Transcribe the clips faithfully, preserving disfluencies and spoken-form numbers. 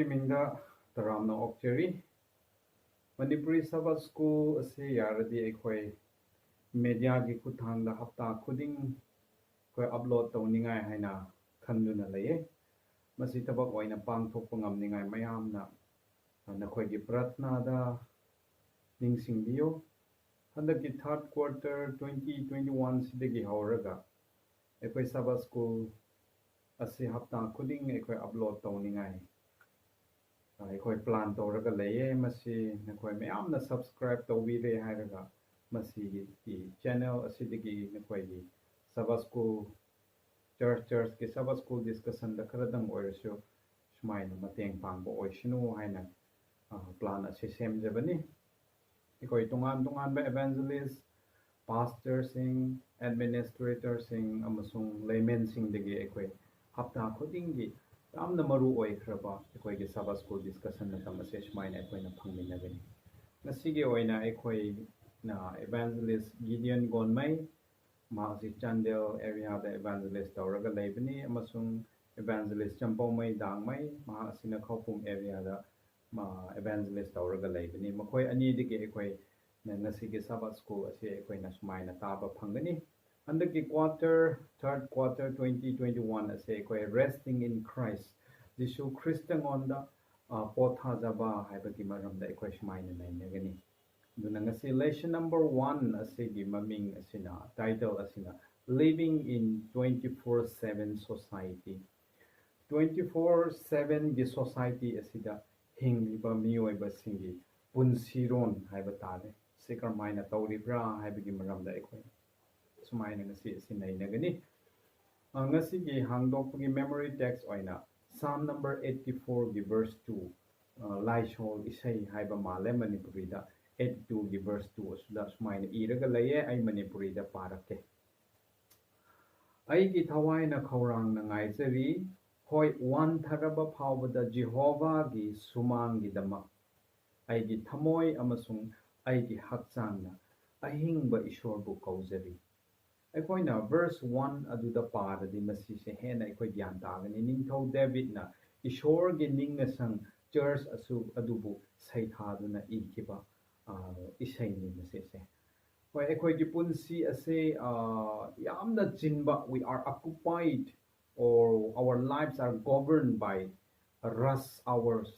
ꯃꯤꯡꯗ ꯇꯔꯥꯝꯅ ꯑꯣꯛꯆꯔꯤ꯫ Manipuri Sabbath School ꯑꯁꯤ ꯌꯥꯔꯗꯤ ꯑꯩꯈꯣꯏ mediaꯒꯤ ꯈꯨꯠꯊꯥꯡꯗ ꯍꯞꯇꯥ ꯈꯨꯗꯤꯡ ꯑꯩꯈꯣꯏ upload ꯇꯧꯅꯤꯡꯉꯥꯏ ꯍꯥꯏꯅ ꯈꯟꯗꯨꯅ ꯂꯩꯌꯦ꯫ ꯃꯁꯤ ꯊꯕꯛ ꯑꯣꯏꯅ ꯄꯥꯡꯊꯣꯛꯄ ꯉꯝꯅꯤꯡꯉꯥꯏ ꯃꯌꯥꯝꯅ ꯅꯈꯣꯏꯒꯤ ꯄ꯭ꯔꯊꯅꯥꯗ ꯅꯤꯡꯁꯤꯡꯕꯤꯌꯨ꯫ ꯍꯟꯗꯛꯀꯤ third quarter twenty twenty-one ꯁꯤꯗꯒꯤ ꯍꯧꯔꯒ ꯑꯩꯈꯣꯏ Sabbath School ꯑꯁꯤ ꯍꯞꯇꯥ ꯈꯨꯗꯤꯡ ꯑꯩꯈꯣꯏ upload ꯇꯧꯅꯤꯡꯉꯥꯏ ꯑꯩꯈꯣꯏ plan ꯇꯧꯔꯒ ꯂꯩꯌꯦ꯫ ꯃꯁꯤ ꯅꯈꯣꯏ ꯃꯌꯥꯝꯅ subscribe ꯇꯧꯕꯤꯔꯦ ꯍꯥꯏꯔꯒ ꯃꯁꯤꯒꯤ channel ꯑꯁꯤꯗꯒꯤ ꯅꯈꯣꯏꯒꯤ Sabbath School, church, churchꯀꯤ Sabbath School discussionꯗ ꯈꯔꯗꯪ ꯑꯣꯏꯔꯁꯨ ꯁꯨꯃꯥꯏꯅ ꯃꯇꯦꯡ ꯄꯥꯡꯕ ꯑꯣꯏꯁꯅꯨ ꯍꯥꯏꯅ plan ꯑꯁꯤ ꯁꯦꯝꯖꯕꯅꯤ꯫ ꯑꯩꯈꯣꯏ ꯇꯣꯉꯥꯟ ꯇꯣꯉꯥꯟꯕ evangelist, pastorꯁꯤꯡ, administratorꯁꯤꯡ ꯑꯃꯁꯨꯡ laymanꯁꯤꯡꯗꯒꯤ ꯑꯩꯈꯣꯏ ꯍꯞꯇꯥ ꯈꯨꯗꯤꯡꯒꯤ ꯌꯥꯝꯅ ꯃꯔꯨ ꯑꯣꯏꯈ꯭ꯔꯕ ꯑꯩꯈꯣꯏꯒꯤ Sabbath School discussion ꯃꯇꯝ ꯑꯁꯦ ꯁꯨꯃꯥꯏꯅ ꯑꯩꯈꯣꯏꯅ ꯐꯪꯃꯤꯟꯅꯒꯅꯤ꯫ ꯉꯁꯤꯒꯤ ꯑꯣꯏꯅ ꯑꯩꯈꯣꯏꯅ evangelist ꯒꯤꯗꯤꯌꯟ ꯒꯣꯟꯃꯩ, ꯃꯍꯥꯛ ꯑꯁꯤ ꯆꯥꯟꯗꯦꯜ areaꯗ evangelist ꯇꯧꯔꯒ ꯂꯩꯕꯅꯤ, ꯑꯃꯁꯨꯡ evangelist ꯆꯝꯄꯧꯃꯩ ꯗꯥꯡꯃꯩ, ꯃꯍꯥꯛ ꯑꯁꯤꯅ ꯈꯧꯄꯨꯝ areaꯗ evangelist ꯇꯧꯔꯒ ꯂꯩꯕꯅꯤ꯫ ꯃꯈꯣꯏ ꯑꯅꯤꯗꯒꯤ ꯑꯩꯈꯣꯏ ꯉꯁꯤꯒꯤ Sabbath School ꯑꯁꯤ ꯑꯩꯈꯣꯏꯅ ꯁꯨꯃꯥꯏꯅ ꯇꯥꯕ ꯐꯪꯒꯅꯤ꯫ ꯍꯟꯗꯛꯀꯤ quarter, third quarter twenty twenty-one ꯑꯁꯤ ꯑꯩꯈꯣꯏ Resting in Christ, ꯖꯤꯁꯨ ꯈ꯭ꯔꯤꯁꯇꯉꯣꯟꯗ ꯄꯣꯊꯥꯖꯕ ꯍꯥꯏꯕꯒꯤ ꯃꯔꯝꯗ ꯑꯩꯈꯣꯏ ꯁꯨꯃꯥꯏꯅ ꯅꯩꯅꯒꯅꯤ꯫ ꯑꯗꯨꯅ ꯉꯁꯤ lesson number one ꯑꯁꯤꯒꯤ ꯃꯃꯤꯡ ꯑꯁꯤꯅ, title ꯑꯁꯤꯅ Living in twenty-four seven Society꯫ Twenty four sevenꯒꯤ society ꯑꯁꯤꯗ ꯍꯤꯡꯂꯤꯕ ꯃꯤꯑꯣꯏꯕꯁꯤꯡꯒꯤ ꯄꯨꯟꯁꯤꯔꯣꯟ ꯍꯥꯏꯕ ꯇꯥꯔꯦ꯫ ꯁꯤ ꯀꯔꯝꯍꯥꯏꯅ ꯇꯧꯔꯤꯕ꯭ꯔꯥ ꯍꯥꯏꯕꯒꯤ ꯃꯔꯝꯗ ꯑꯩꯈꯣꯏ ꯁꯨꯃꯥꯏꯅ ꯉꯁꯤ ꯑꯁꯤ ꯅꯩꯅꯒꯅꯤ꯫ ꯉꯁꯤꯒꯤ ꯍꯥꯡꯗꯣꯛꯄꯒꯤ memory text ꯑꯣꯏꯅ Psalm number eighty-fourꯒꯤ verse two, ꯂꯥꯏꯁꯣꯜ ꯏꯁꯩ ꯍꯥꯏꯕ ꯃꯥꯜꯂꯦ ꯃꯅꯤꯄꯨꯔꯤꯗ, eighty-twoꯒꯤ verse two ꯑꯁꯤꯗ ꯁꯨꯃꯥꯏꯅ ꯏꯔꯒ ꯂꯩꯌꯦ꯫ ꯑꯩ ꯃꯅꯤꯄꯨꯔꯤꯗ ꯄꯥꯔꯛꯀꯦ꯫ ꯑꯩꯒꯤ ꯊꯋꯥꯏꯅ ꯈꯧꯔꯥꯡꯅ ꯉꯥꯏꯖꯔꯤ, ꯍꯣꯏ, ꯋꯥꯟꯊꯔꯕ ꯐꯥꯎꯕꯗ ꯖꯤꯍꯣꯚꯥꯒꯤ ꯁꯨꯃꯥꯡꯒꯤꯗꯃꯛ ꯑꯩꯒꯤ ꯊꯃꯣꯏ ꯑꯃꯁꯨꯡ ꯑꯩꯒꯤ ꯍꯛꯆꯥꯡꯅ ꯑꯍꯤꯡꯕ ꯏꯁꯣꯔꯕꯨ ꯀꯧꯖꯔꯤ꯫ ꯑꯩꯈꯣꯏꯅ verse one ꯑꯗꯨꯗ ꯄꯥꯔꯗꯤ ꯃꯁꯤꯁꯦ ꯍꯦꯟꯅ ꯑꯩꯈꯣꯏ ꯒ꯭ꯌꯥꯟ ꯇꯥꯒꯅꯤ꯫ ꯅꯤꯡꯊꯧ ꯗꯦꯕꯤꯠꯅ ꯏꯁꯣꯔꯒꯤ ꯅꯤꯡꯅꯁꯪ ꯆꯔꯆ ꯑꯁꯨ ꯑꯗꯨꯕꯨ ꯁꯩꯊꯥꯗꯨꯅ ꯏꯈꯤꯕ, ꯑ, ꯏꯁꯩꯅꯤ ꯃꯁꯤꯁꯦ꯫ ꯍꯣꯏ, ꯑꯩꯈꯣꯏꯒꯤ ꯄꯨꯟꯁꯤ ꯑꯁꯦ, ꯑ, ꯌꯥꯝꯅ ꯆꯤꯟꯕ, we are occupied, or our lives are governed by rush hours.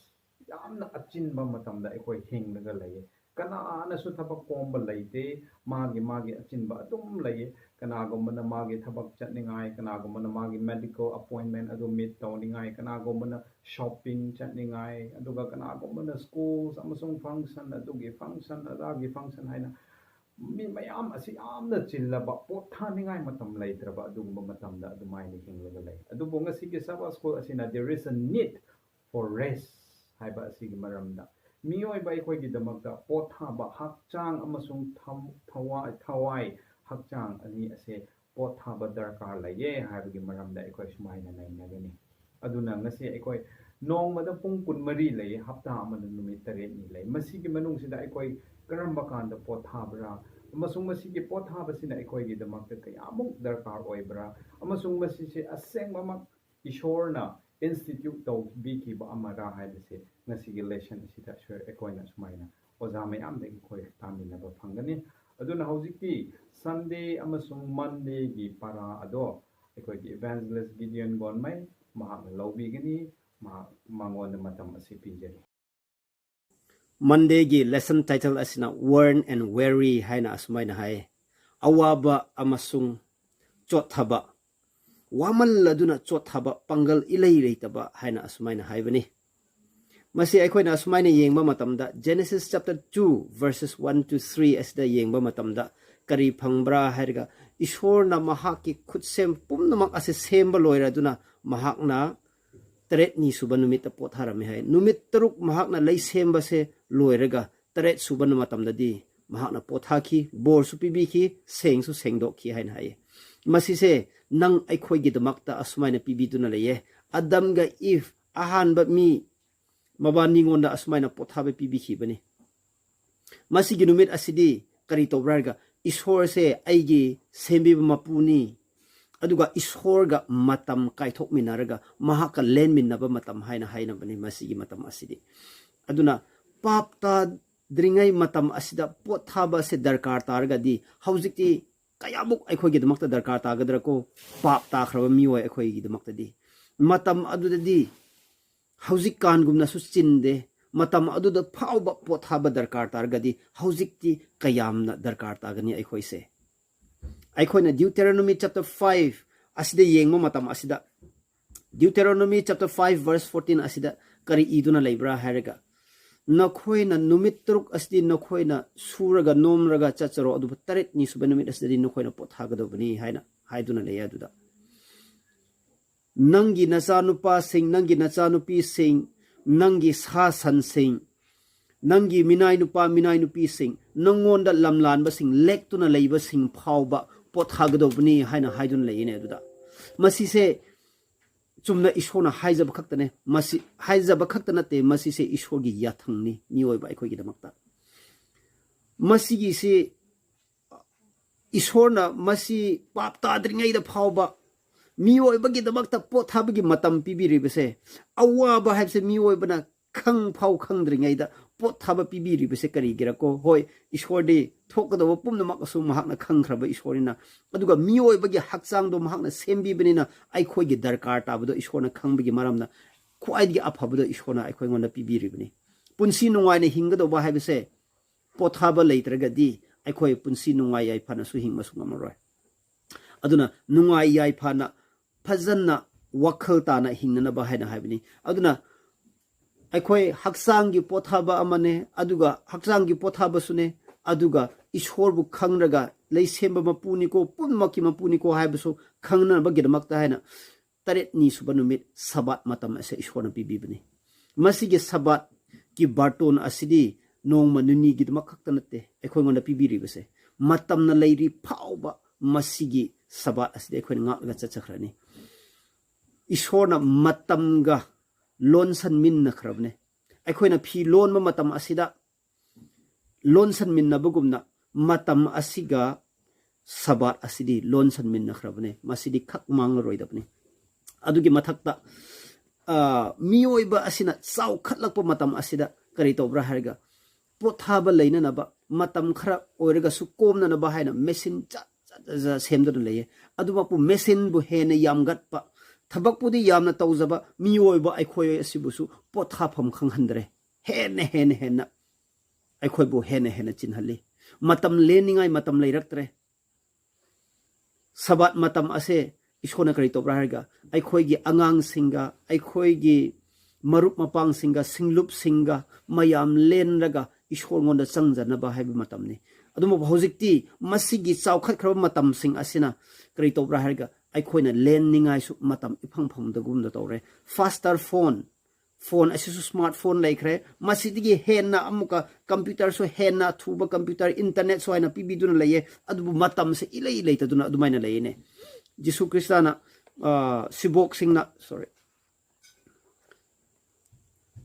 ꯌꯥꯝꯅ ꯑꯆꯤꯟꯕ ꯃꯇꯝꯗ ꯑꯩꯈꯣꯏ ꯍꯤꯡꯂꯒ ꯂꯩꯌꯦ꯫ ꯀꯅꯥꯅꯁꯨ ꯊꯕꯛ ꯀꯣꯝꯕ ꯂꯩꯇꯦ꯫ ꯃꯥꯒꯤ, ꯃꯥꯒꯤ ꯑꯆꯤꯟꯕ ꯑꯗꯨꯝ ꯂꯩꯌꯦ꯫ ꯀꯅꯥꯒꯨꯝꯕꯅ ꯃꯥꯒꯤ ꯊꯕꯛ ꯆꯠꯅꯤꯡꯉꯥꯏ, ꯀꯅꯥꯒꯨꯝꯕꯅ ꯃꯥꯒꯤ medical appointment ꯑꯗꯨ meet ꯇꯧꯅꯤꯡꯉꯥꯏ, ꯀꯅꯥꯒꯨꯝꯕꯅ shopping ꯆꯠꯅꯤꯡꯉꯥꯏ, ꯑꯗꯨꯒ ꯀꯅꯥꯒꯨꯝꯕꯅ schools ꯑꯃꯁꯨꯡ function, ꯑꯗꯨꯒꯤ function, ꯑꯗꯥꯒꯤ function ꯍꯥꯏꯅ ꯃꯤ ꯃꯌꯥꯝ ꯑꯁꯤ ꯌꯥꯝꯅ ꯆꯤꯜꯂꯕ, ꯄꯣꯊꯥꯅꯤꯡꯉꯥꯏ ꯃꯇꯝ ꯂꯩꯇ꯭ꯔꯕ ꯑꯗꯨꯒꯨꯝꯕ ꯃꯇꯝꯗ ꯑꯗꯨꯃꯥꯏꯅ ꯍꯤꯡꯂꯒ ꯂꯩ꯫ ꯑꯗꯨꯕꯨ ꯉꯁꯤꯒꯤ Sabbath School ꯑꯁꯤꯅ there is a need for rest ꯍꯥꯏꯕ ꯑꯁꯤꯒꯤ ꯃꯔꯝꯗ, ꯃꯤꯑꯣꯏꯕ ꯑꯩꯈꯣꯏꯒꯤꯗꯃꯛꯇ ꯄꯣꯊꯥꯕ, ꯍꯛꯆꯥꯡ ꯑꯃꯁꯨꯡ ꯊꯝ-, ꯊꯋꯥꯏ, ꯊꯋꯥꯏ, ꯍꯛꯆꯥꯡ ꯑꯅꯤ ꯑꯁꯦ ꯄꯣꯊꯥꯕ ꯗꯔꯀꯥꯔ ꯂꯩꯌꯦ ꯍꯥꯏꯕꯒꯤ ꯃꯔꯝꯗ ꯑꯩꯈꯣꯏ ꯁꯨꯃꯥꯏꯅ ꯅꯩꯅꯒꯅꯤ꯫ ꯑꯗꯨꯅ ꯉꯁꯤ ꯑꯩꯈꯣꯏ ꯅꯣꯡꯃꯗ ꯄꯨꯡ ꯀꯨꯟꯃꯔꯤ ꯂꯩ, ꯍꯞꯇꯥ ꯑꯃꯗ ꯅꯨꯃꯤꯠ ꯇꯔꯦꯠꯅꯤ ꯂꯩ꯫ ꯃꯁꯤꯒꯤ ꯃꯅꯨꯡꯁꯤꯗ ꯑꯩꯈꯣꯏ ꯀꯔꯝꯕ ꯀꯥꯟꯗ ꯄꯣꯊꯥꯕ꯭ꯔꯥ? ꯑꯃꯁꯨꯡ ꯃꯁꯤꯒꯤ ꯄꯣꯊꯥꯕꯁꯤꯅ ꯑꯩꯈꯣꯏꯒꯤꯗꯃꯛꯇ ꯀꯌꯥꯃꯨꯛ ꯗꯔꯀꯥꯔ ꯑꯣꯏꯕ꯭ꯔꯥ? ꯑꯃꯁꯨꯡ ꯃꯁꯤꯁꯦ ꯑꯁꯦꯡꯕꯃꯛ ꯏꯁꯣꯔꯅ institute ꯇꯧꯕꯤꯈꯤꯕ ꯑꯃꯔꯥ ꯍꯥꯏꯕꯁꯦ ꯉꯁꯤꯒꯤ lesson ꯑꯁꯤꯗ ꯁꯣꯏ-, ꯑꯩꯈꯣꯏꯅ ꯁꯨꯃꯥꯏꯅ ꯑꯣꯖꯥ ꯃꯌꯥꯝꯗꯒꯤ ꯑꯩꯈꯣꯏ ꯇꯥꯃꯤꯟꯅꯕ ꯐꯪꯒꯅꯤ꯫ ꯑꯗꯨꯅ ꯍꯧꯖꯤꯛꯇꯤ Sunday ꯑꯃꯁꯨꯡ Mondayꯒꯤ ꯄꯔꯥ ꯑꯗꯣ ꯑꯩꯈꯣꯏꯒꯤ Evangelist ꯒꯤꯗꯤꯌꯟ ꯒꯣꯟꯃꯩ ꯃꯍꯥꯛꯅ ꯂꯧꯕꯤꯒꯅꯤ꯫ ꯃꯍꯥꯛ, ꯃꯉꯣꯟꯗ ꯃꯇꯝ ꯑꯁꯤ ꯄꯤꯖꯔꯤ꯫ Mondayꯒꯤ lesson title ꯑꯁꯤꯅ Worn and Weary ꯍꯥꯏꯅ ꯑꯁꯨꯃꯥꯏꯅ ꯍꯥꯏ, ꯑꯋꯥꯕ ꯑꯃꯁꯨꯡ ꯆꯣꯠꯊꯕ, ꯋꯥꯃꯜꯂꯗꯨꯅ ꯆꯣꯠꯊꯕ, ꯄꯥꯡꯒꯜ ꯏꯂꯩ ꯂꯩꯇꯕ ꯍꯥꯏꯅ ꯑꯁꯨꯃꯥꯏꯅ ꯍꯥꯏꯕꯅꯤ꯫ ꯃꯁꯤ ꯑꯩꯈꯣꯏꯅ ꯑꯁꯨꯃꯥꯏꯅ ꯌꯦꯡꯕ ꯃꯇꯝꯗ, Genesis chapter two verses one to three ꯑꯁꯤꯗ ꯌꯦꯡꯕ ꯃꯇꯝꯗ ꯀꯔꯤ ꯐꯪꯕ꯭ꯔꯥ ꯍꯥꯏꯔꯒ, ꯏꯁꯣꯔꯅ ꯃꯍꯥꯛꯀꯤ ꯈꯨꯠꯁꯦꯝ ꯄꯨꯝꯅꯃꯛ ꯑꯁꯤ ꯁꯦꯝꯕ ꯂꯣꯏꯔꯗꯨꯅ ꯃꯍꯥꯛꯅ ꯇꯔꯦꯠꯅꯤ ꯁꯨꯕ ꯅꯨꯃꯤꯠꯇ ꯄꯣꯊꯥꯔꯝꯃꯤ ꯍꯥꯏ꯫ ꯅꯨꯃꯤꯠ ꯇꯔꯨꯛ ꯃꯍꯥꯛꯅ ꯂꯩ ꯁꯦꯝꯕꯁꯦ ꯂꯣꯏꯔꯒ ꯇꯔꯦꯠ ꯁꯨꯕ ꯃꯇꯝꯗꯗꯤ ꯃꯍꯥꯛꯅ ꯄꯣꯊꯥꯈꯤ, ꯕꯣꯔꯁꯨ ꯄꯤꯕꯤꯈꯤ, ꯁꯦꯡꯁꯨ ꯁꯦꯡꯗꯣꯛꯈꯤ ꯍꯥꯏꯅ ꯍꯥꯏꯌꯦ꯫ ꯃꯁꯤꯁꯦ ꯅꯪ ꯑꯩꯈꯣꯏꯒꯤꯗꯃꯛꯇ ꯑꯁꯨꯃꯥꯏꯅ ꯄꯤꯕꯤꯗꯨꯅ ꯂꯩꯌꯦ꯫ ꯑꯗꯝꯒ ꯏꯚ, ꯑꯍꯥꯟꯕ ꯃꯤ, ꯃꯕꯥꯅꯤꯉꯣꯟꯗ ꯑꯁꯨꯃꯥꯏꯅ ꯄꯣꯊꯥꯕ ꯄꯤꯕꯤꯈꯤꯕꯅꯤ꯫ ꯃꯁꯤꯒꯤ ꯅꯨꯃꯤꯠ ꯑꯁꯤꯗꯤ ꯀꯔꯤ ꯇꯧꯕ꯭ꯔꯥ ꯍꯥꯏꯔꯒ, ꯏꯁꯣꯔꯁꯦ ꯑꯩꯒꯤ ꯁꯦꯝꯕꯤꯕ ꯃꯄꯨꯅꯤ, ꯑꯗꯨꯒ ꯏꯁꯣꯔꯒ ꯃꯇꯝ ꯀꯥꯏꯊꯣꯛꯃꯤꯟꯅꯔꯒ ꯃꯍꯥꯛꯀ ꯂꯦꯟꯃꯤꯟꯅꯕ ꯃꯇꯝ ꯍꯥꯏꯅ ꯍꯥꯏꯅꯕꯅꯤ ꯃꯁꯤꯒꯤ ꯃꯇꯝ ꯑꯁꯤꯗꯤ꯫ ꯑꯗꯨꯅ ꯄꯥꯞ ꯇꯥꯗ꯭ꯔꯤꯉꯩ ꯃꯇꯝ ꯑꯁꯤꯗ ꯄꯣꯠ ꯊꯥꯕ ꯑꯁꯤ ꯗꯔꯀꯥꯔ ꯇꯥꯔꯒꯗꯤ ꯍꯧꯖꯤꯛꯇꯤ ꯀꯌꯥꯃꯨꯛ ꯑꯩꯈꯣꯏꯒꯤꯗꯃꯛꯇ ꯗꯔꯀꯥꯔ ꯇꯥꯒꯗ꯭ꯔꯥꯀꯣ? ꯄꯥꯞ ꯇꯥꯈ꯭ꯔꯕ ꯃꯤꯑꯣꯏ ꯑꯩꯈꯣꯏꯒꯤꯗꯃꯛꯇꯗꯤ꯫ ꯃꯇꯝ ꯑꯗꯨꯗꯗꯤ ꯍꯧꯖꯤꯛꯀꯥꯟꯒꯨꯝꯅꯁꯨ ꯆꯤꯟꯗꯦ꯫ ꯃꯇꯝ ꯑꯗꯨꯗ ꯐꯥꯎꯕ ꯄꯣꯠ ꯊꯥꯕ ꯗꯔꯀꯥꯔ ꯇꯥꯔꯒꯗꯤ ꯍꯧꯖꯤꯛꯇꯤ ꯀꯌꯥꯝꯅ ꯗꯔꯀꯥꯔ ꯇꯥꯒꯅꯤ ꯑꯩꯈꯣꯏꯁꯦ? ꯑꯩꯈꯣꯏꯅ Deuteronomy chapter five ꯑꯁꯤꯗ ꯌꯦꯡꯕ ꯃꯇꯝ ꯑꯁꯤꯗ, Deuteronomy chapter five verse fourteen ꯑꯁꯤꯗ ꯀꯔꯤ ꯏꯗꯨꯅ ꯂꯩꯕ꯭ꯔꯥ ꯍꯥꯏꯔꯒ, "ꯅꯈꯣꯏꯅ ꯅꯨꯃꯤꯠ ꯇꯔꯨꯛ ꯑꯁꯤꯗꯤ ꯅꯈꯣꯏꯅ ꯁꯨꯔꯒ ꯅꯣꯝꯔꯒ ꯆꯠꯆꯔꯣ, ꯑꯗꯨꯕꯨ ꯇꯔꯦꯠꯅꯤ ꯁꯨꯕ ꯅꯨꯃꯤꯠ ꯑꯁꯤꯗꯗꯤ ꯅꯈꯣꯏꯅ ꯄꯣꯠ ꯊꯥꯒꯗꯧꯕꯅꯤ" ꯍꯥꯏꯅ ꯍꯥꯏꯗꯨꯅ ꯂꯩ꯫ ꯑꯗꯨꯗ ꯅꯪꯒꯤ ꯅꯆꯥꯅꯨꯄꯥꯁꯤꯡ, ꯅꯪꯒꯤ ꯅꯆꯥꯅꯨꯄꯤꯁꯤꯡ, ꯅꯪꯒꯤ ꯁꯥ ꯁꯟꯁꯤꯡ, ꯅꯪꯒꯤ ꯃꯤꯅꯥꯏ ꯅꯨꯄꯥ, ꯃꯤꯅꯥꯏ ꯅꯨꯄꯤꯁꯤꯡ, ꯅꯪꯉꯣꯟꯗ ꯂꯝꯂꯥꯟꯕꯁꯤꯡ, ꯂꯦꯛꯇꯨꯅ ꯂꯩꯕꯁꯤꯡ ꯐꯥꯎꯕ ꯄꯣꯠ ꯊꯥꯒꯗꯧꯕꯅꯤ ꯍꯥꯏꯅ ꯍꯥꯏꯗꯨꯅ ꯂꯩꯌꯦꯅꯦ꯫ ꯑꯗꯨꯗ ꯃꯁꯤꯁꯦ ꯆꯨꯝꯅ ꯏꯁꯣꯔꯅ ꯍꯥꯏꯖꯕ ꯈꯛꯇꯅꯦ꯫ ꯃꯁꯤ ꯍꯥꯏꯖꯕ ꯈꯛꯇ ꯅꯠꯇꯦ, ꯃꯁꯤꯁꯦ ꯏꯁꯣꯔꯒꯤ ꯌꯥꯊꯪꯅꯤ ꯃꯤꯑꯣꯏꯕ ꯑꯩꯈꯣꯏꯒꯤꯗꯃꯛꯇ꯫ ꯃꯁꯤꯒꯤꯁꯤ ꯏꯁꯣꯔꯅ ꯃꯁꯤ ꯄꯥꯞ ꯇꯥꯗ꯭ꯔꯤꯉꯩꯗ ꯐꯥꯎꯕ ꯃꯤꯑꯣꯏꯕꯒꯤꯗꯃꯛꯇ ꯄꯣꯠ ꯊꯥꯕꯒꯤ ꯃꯇꯝ ꯄꯤꯕꯤꯔꯤꯕꯁꯦ, ꯑꯋꯥꯕ ꯍꯥꯏꯕꯁꯦ ꯃꯤꯑꯣꯏꯕꯅ ꯈꯪ ꯐꯥꯎ ꯈꯪꯗ꯭ꯔꯤꯉꯩꯗ ꯄꯣꯠ ꯊꯥꯕ ꯄꯤꯕꯤꯔꯤꯕꯁꯦ ꯀꯔꯤꯒꯤꯔꯀꯣ? ꯍꯣꯏ, ꯏꯁꯣꯔꯗꯤ ꯊꯣꯛꯀꯗꯧꯕ ꯄꯨꯝꯅꯃꯛ ꯑꯁꯨ ꯃꯍꯥꯛꯅ ꯈꯪꯈ꯭ꯔꯕ ꯏꯁꯣꯔꯅꯤꯅ, ꯑꯗꯨꯒ ꯃꯤꯑꯣꯏꯕꯒꯤ ꯍꯛꯆꯥꯡꯗꯣ ꯃꯍꯥꯛꯅ ꯁꯦꯝꯕꯤꯕꯅꯤꯅ ꯑꯩꯈꯣꯏꯒꯤ ꯗꯔꯀꯥꯔ ꯇꯥꯕꯗꯣ ꯏꯁꯣꯔꯅ ꯈꯪꯕꯒꯤ ꯃꯔꯝꯅ ꯈ꯭ꯋꯥꯏꯗꯒꯤ ꯑꯐꯕꯗꯣ ꯏꯁꯣꯔꯅ ꯑꯩꯈꯣꯏꯉꯣꯟꯗ ꯄꯤꯕꯤꯔꯤꯕꯅꯤ꯫ ꯄꯨꯟꯁꯤ ꯅꯨꯡꯉꯥꯏꯅ ꯍꯤꯡꯒꯗꯧꯕ ꯍꯥꯏꯕꯁꯦ ꯄꯣꯊꯥꯕ ꯂꯩꯇ꯭ꯔꯒꯗꯤ ꯑꯩꯈꯣꯏ ꯄꯨꯟꯁꯤ ꯅꯨꯡꯉꯥꯏ ꯌꯥꯏꯐꯅꯁꯨ ꯍꯤꯡꯕꯁꯨ ꯉꯝꯃꯔꯣꯏ꯫ ꯑꯗꯨꯅ ꯅꯨꯡꯉꯥꯏ ꯌꯥꯏꯐꯅ ꯐꯖꯅ ꯋꯥꯈꯜ ꯇꯥꯅ ꯍꯤꯡꯅꯅꯕ ꯍꯥꯏꯅ ꯍꯥꯏꯕꯅꯤ꯫ ꯑꯗꯨꯅ ꯑꯩꯈꯣꯏ ꯍꯛꯆꯥꯡꯒꯤ ꯄꯣꯊꯥꯕ ꯑꯃꯅꯦ, ꯑꯗꯨꯒ ꯍꯛꯆꯥꯡꯒꯤ ꯄꯣꯊꯥꯕꯁꯨꯅꯦ, ꯑꯗꯨꯒ ꯏꯁꯣꯔꯕꯨ ꯈꯪꯔꯒ ꯂꯩ ꯁꯦꯝꯕ ꯃꯄꯨꯅꯤꯀꯣ, ꯄꯨꯝꯅꯃꯛꯀꯤ ꯃꯄꯨꯅꯤꯀꯣ ꯍꯥꯏꯕꯁꯨ ꯈꯪꯅꯕꯒꯤꯗꯃꯛꯇ ꯍꯥꯏꯅ ꯇꯔꯦꯠꯅꯤ ꯁꯨꯕ ꯅꯨꯃꯤꯠ ꯁꯕꯥꯠ ꯃꯇꯝ ꯑꯁꯦ ꯏꯁꯣꯔꯅ ꯄꯤꯕꯤꯕꯅꯤ꯫ ꯃꯁꯤꯒꯤ ꯁꯕꯥꯠꯀꯤ ꯕꯥꯔꯇꯣꯟ ꯑꯁꯤꯗꯤ ꯅꯣꯡꯃ ꯅꯤꯅꯤꯒꯤꯗꯃꯛ ꯈꯛꯇ ꯅꯠꯇꯦ ꯑꯩꯈꯣꯏꯉꯣꯟꯗ ꯄꯤꯕꯤꯔꯤꯕꯁꯦ, ꯃꯇꯝꯅ ꯂꯩꯔꯤ ꯐꯥꯎꯕ ꯃꯁꯤꯒꯤ ꯁꯕꯥꯠ ꯑꯁꯤꯗꯤ ꯑꯩꯈꯣꯏꯅ ꯉꯥꯛꯂꯒ ꯆꯠꯆꯈ꯭ꯔꯅꯤ꯫ ꯏꯁꯣꯔꯅ ꯃꯇꯝꯒ ꯂꯣꯟꯁꯟꯃꯤꯟꯅꯈ꯭ꯔꯕꯅꯦ꯫ ꯑꯩꯈꯣꯏꯅ ꯐꯤ ꯂꯣꯟꯕ ꯃꯇꯝ ꯑꯁꯤꯗ ꯂꯣꯟꯁꯟꯃꯤꯟꯅꯕꯒꯨꯝꯅ ꯃꯇꯝ ꯑꯁꯤꯒ ꯁꯕꯥꯠ ꯑꯁꯤꯗꯤ ꯂꯣꯟꯁꯟꯃꯤꯟꯅꯈ꯭ꯔꯕꯅꯦ, ꯃꯁꯤꯗꯤ ꯈꯛ ꯃꯥꯡꯂꯔꯣꯏꯗꯕꯅꯤ꯫ ꯑꯗꯨꯒꯤ ꯃꯊꯛꯇ, ꯑ, ꯃꯤꯑꯣꯏꯕ ꯑꯁꯤꯅ ꯆꯥꯎꯈꯠꯂꯛꯄ ꯃꯇꯝ ꯑꯁꯤꯗ ꯀꯔꯤ ꯇꯧꯕ꯭ꯔꯥ ꯍꯥꯏꯔꯒ, ꯄꯣꯊꯥꯕ ꯂꯩꯅꯅꯕ, ꯃꯇꯝ ꯈꯔ ꯑꯣꯏꯔꯒꯁꯨ ꯀꯣꯝꯅꯅꯕ ꯍꯥꯏꯅ ꯃꯦꯁꯤꯟ ꯖꯥꯠ ꯖꯥꯠ ꯖꯥꯠ ꯖꯥꯠ ꯁꯦꯝꯗꯨꯅ ꯂꯩꯌꯦ꯫ ꯑꯗꯨꯃꯛꯄꯨ ꯃꯦꯁꯤꯟꯕꯨ ꯍꯦꯟꯅ ꯌꯥꯝꯒꯠꯄ, ꯊꯕꯛꯄꯨꯗꯤ ꯌꯥꯝꯅ ꯇꯧꯖꯕ ꯃꯤꯑꯣꯏꯕ ꯑꯩꯈꯣꯏ ꯑꯁꯤꯕꯨꯁꯨ ꯄꯣꯊꯥꯐꯝ ꯈꯪꯍꯟꯗ꯭ꯔꯦ꯫ ꯍꯦꯟꯅ ꯍꯦꯟꯅ ꯍꯦꯟꯅ ꯑꯩꯈꯣꯏꯕꯨ ꯍꯦꯟꯅ ꯍꯦꯟꯅ ꯆꯤꯟꯍꯜꯂꯤ꯫ ꯃꯇꯝ ꯂꯦꯟꯅꯤꯡꯉꯥꯏ ꯃꯇꯝ ꯂꯩꯔꯛꯇ꯭ꯔꯦ꯫ ꯁꯕꯥꯠ ꯃꯇꯝ ꯑꯁꯦ ꯏꯁꯣꯔꯅ ꯀꯔꯤ ꯇꯧꯕ꯭ꯔꯥ ꯍꯥꯏꯔꯒ, ꯑꯩꯈꯣꯏꯒꯤ ꯑꯉꯥꯡꯁꯤꯡꯒ, ꯑꯩꯈꯣꯏꯒꯤ ꯃꯔꯨꯞ ꯃꯄꯥꯡꯁꯤꯡꯒ, ꯁꯤꯡꯂꯨꯞꯁꯤꯡꯒ ꯃꯌꯥꯝ ꯂꯦꯟꯔꯒ ꯏꯁꯣꯔꯉꯣꯟꯗ ꯆꯪꯖꯅꯕ ꯍꯥꯏꯕ ꯃꯇꯝꯅꯤ꯫ ꯑꯗꯨꯕꯨ ꯍꯧꯖꯤꯛꯇꯤ ꯃꯁꯤꯒꯤ ꯆꯥꯎꯈꯠꯈ꯭ꯔꯕ ꯃꯇꯝꯁꯤꯡ ꯑꯁꯤꯅ ꯀꯔꯤ ꯇꯧꯕ꯭ꯔꯥ ꯍꯥꯏꯔꯒ, ꯑꯩꯈꯣꯏꯅ ꯂꯦꯟꯅꯤꯡꯉꯥꯏꯁꯨ ꯃꯇꯝ ꯏꯐꯪ ꯐꯪꯗꯒꯨꯝꯅ ꯇꯧꯔꯦ꯫ ꯐꯥꯁꯇꯔ ꯐꯣꯟ, ꯐꯣꯟ ꯑꯁꯤꯁꯨ ꯁ꯭ꯃꯥꯔꯠ ꯐꯣꯟ ꯂꯩꯈ꯭ꯔꯦ꯫ ꯃꯁꯤꯗꯒꯤ ꯍꯦꯟꯅ ꯑꯃꯨꯛꯀ ꯀꯝꯄ꯭ꯌꯨꯇꯔꯁꯨ ꯍꯦꯟꯅ ꯑꯊꯨꯕ ꯀꯝꯄ꯭ꯌꯨꯇꯔ, ꯏꯟꯇꯔꯅꯦꯠꯁꯨ ꯍꯥꯏꯅ ꯄꯤꯕꯤꯗꯨꯅ ꯂꯩꯌꯦ꯫ ꯑꯗꯨꯕꯨ ꯃꯇꯝꯁꯦ ꯏꯂꯩ ꯂꯩꯇꯗꯨꯅ ꯑꯗꯨꯃꯥꯏꯅ ꯂꯩꯌꯦꯅꯦ꯫ ꯖꯤꯁꯨ ꯈ꯭ꯔꯤꯁꯇꯅ, ꯑ, ꯁꯤꯕꯣꯛꯁꯤꯡꯅ, ꯁꯣꯔꯤ,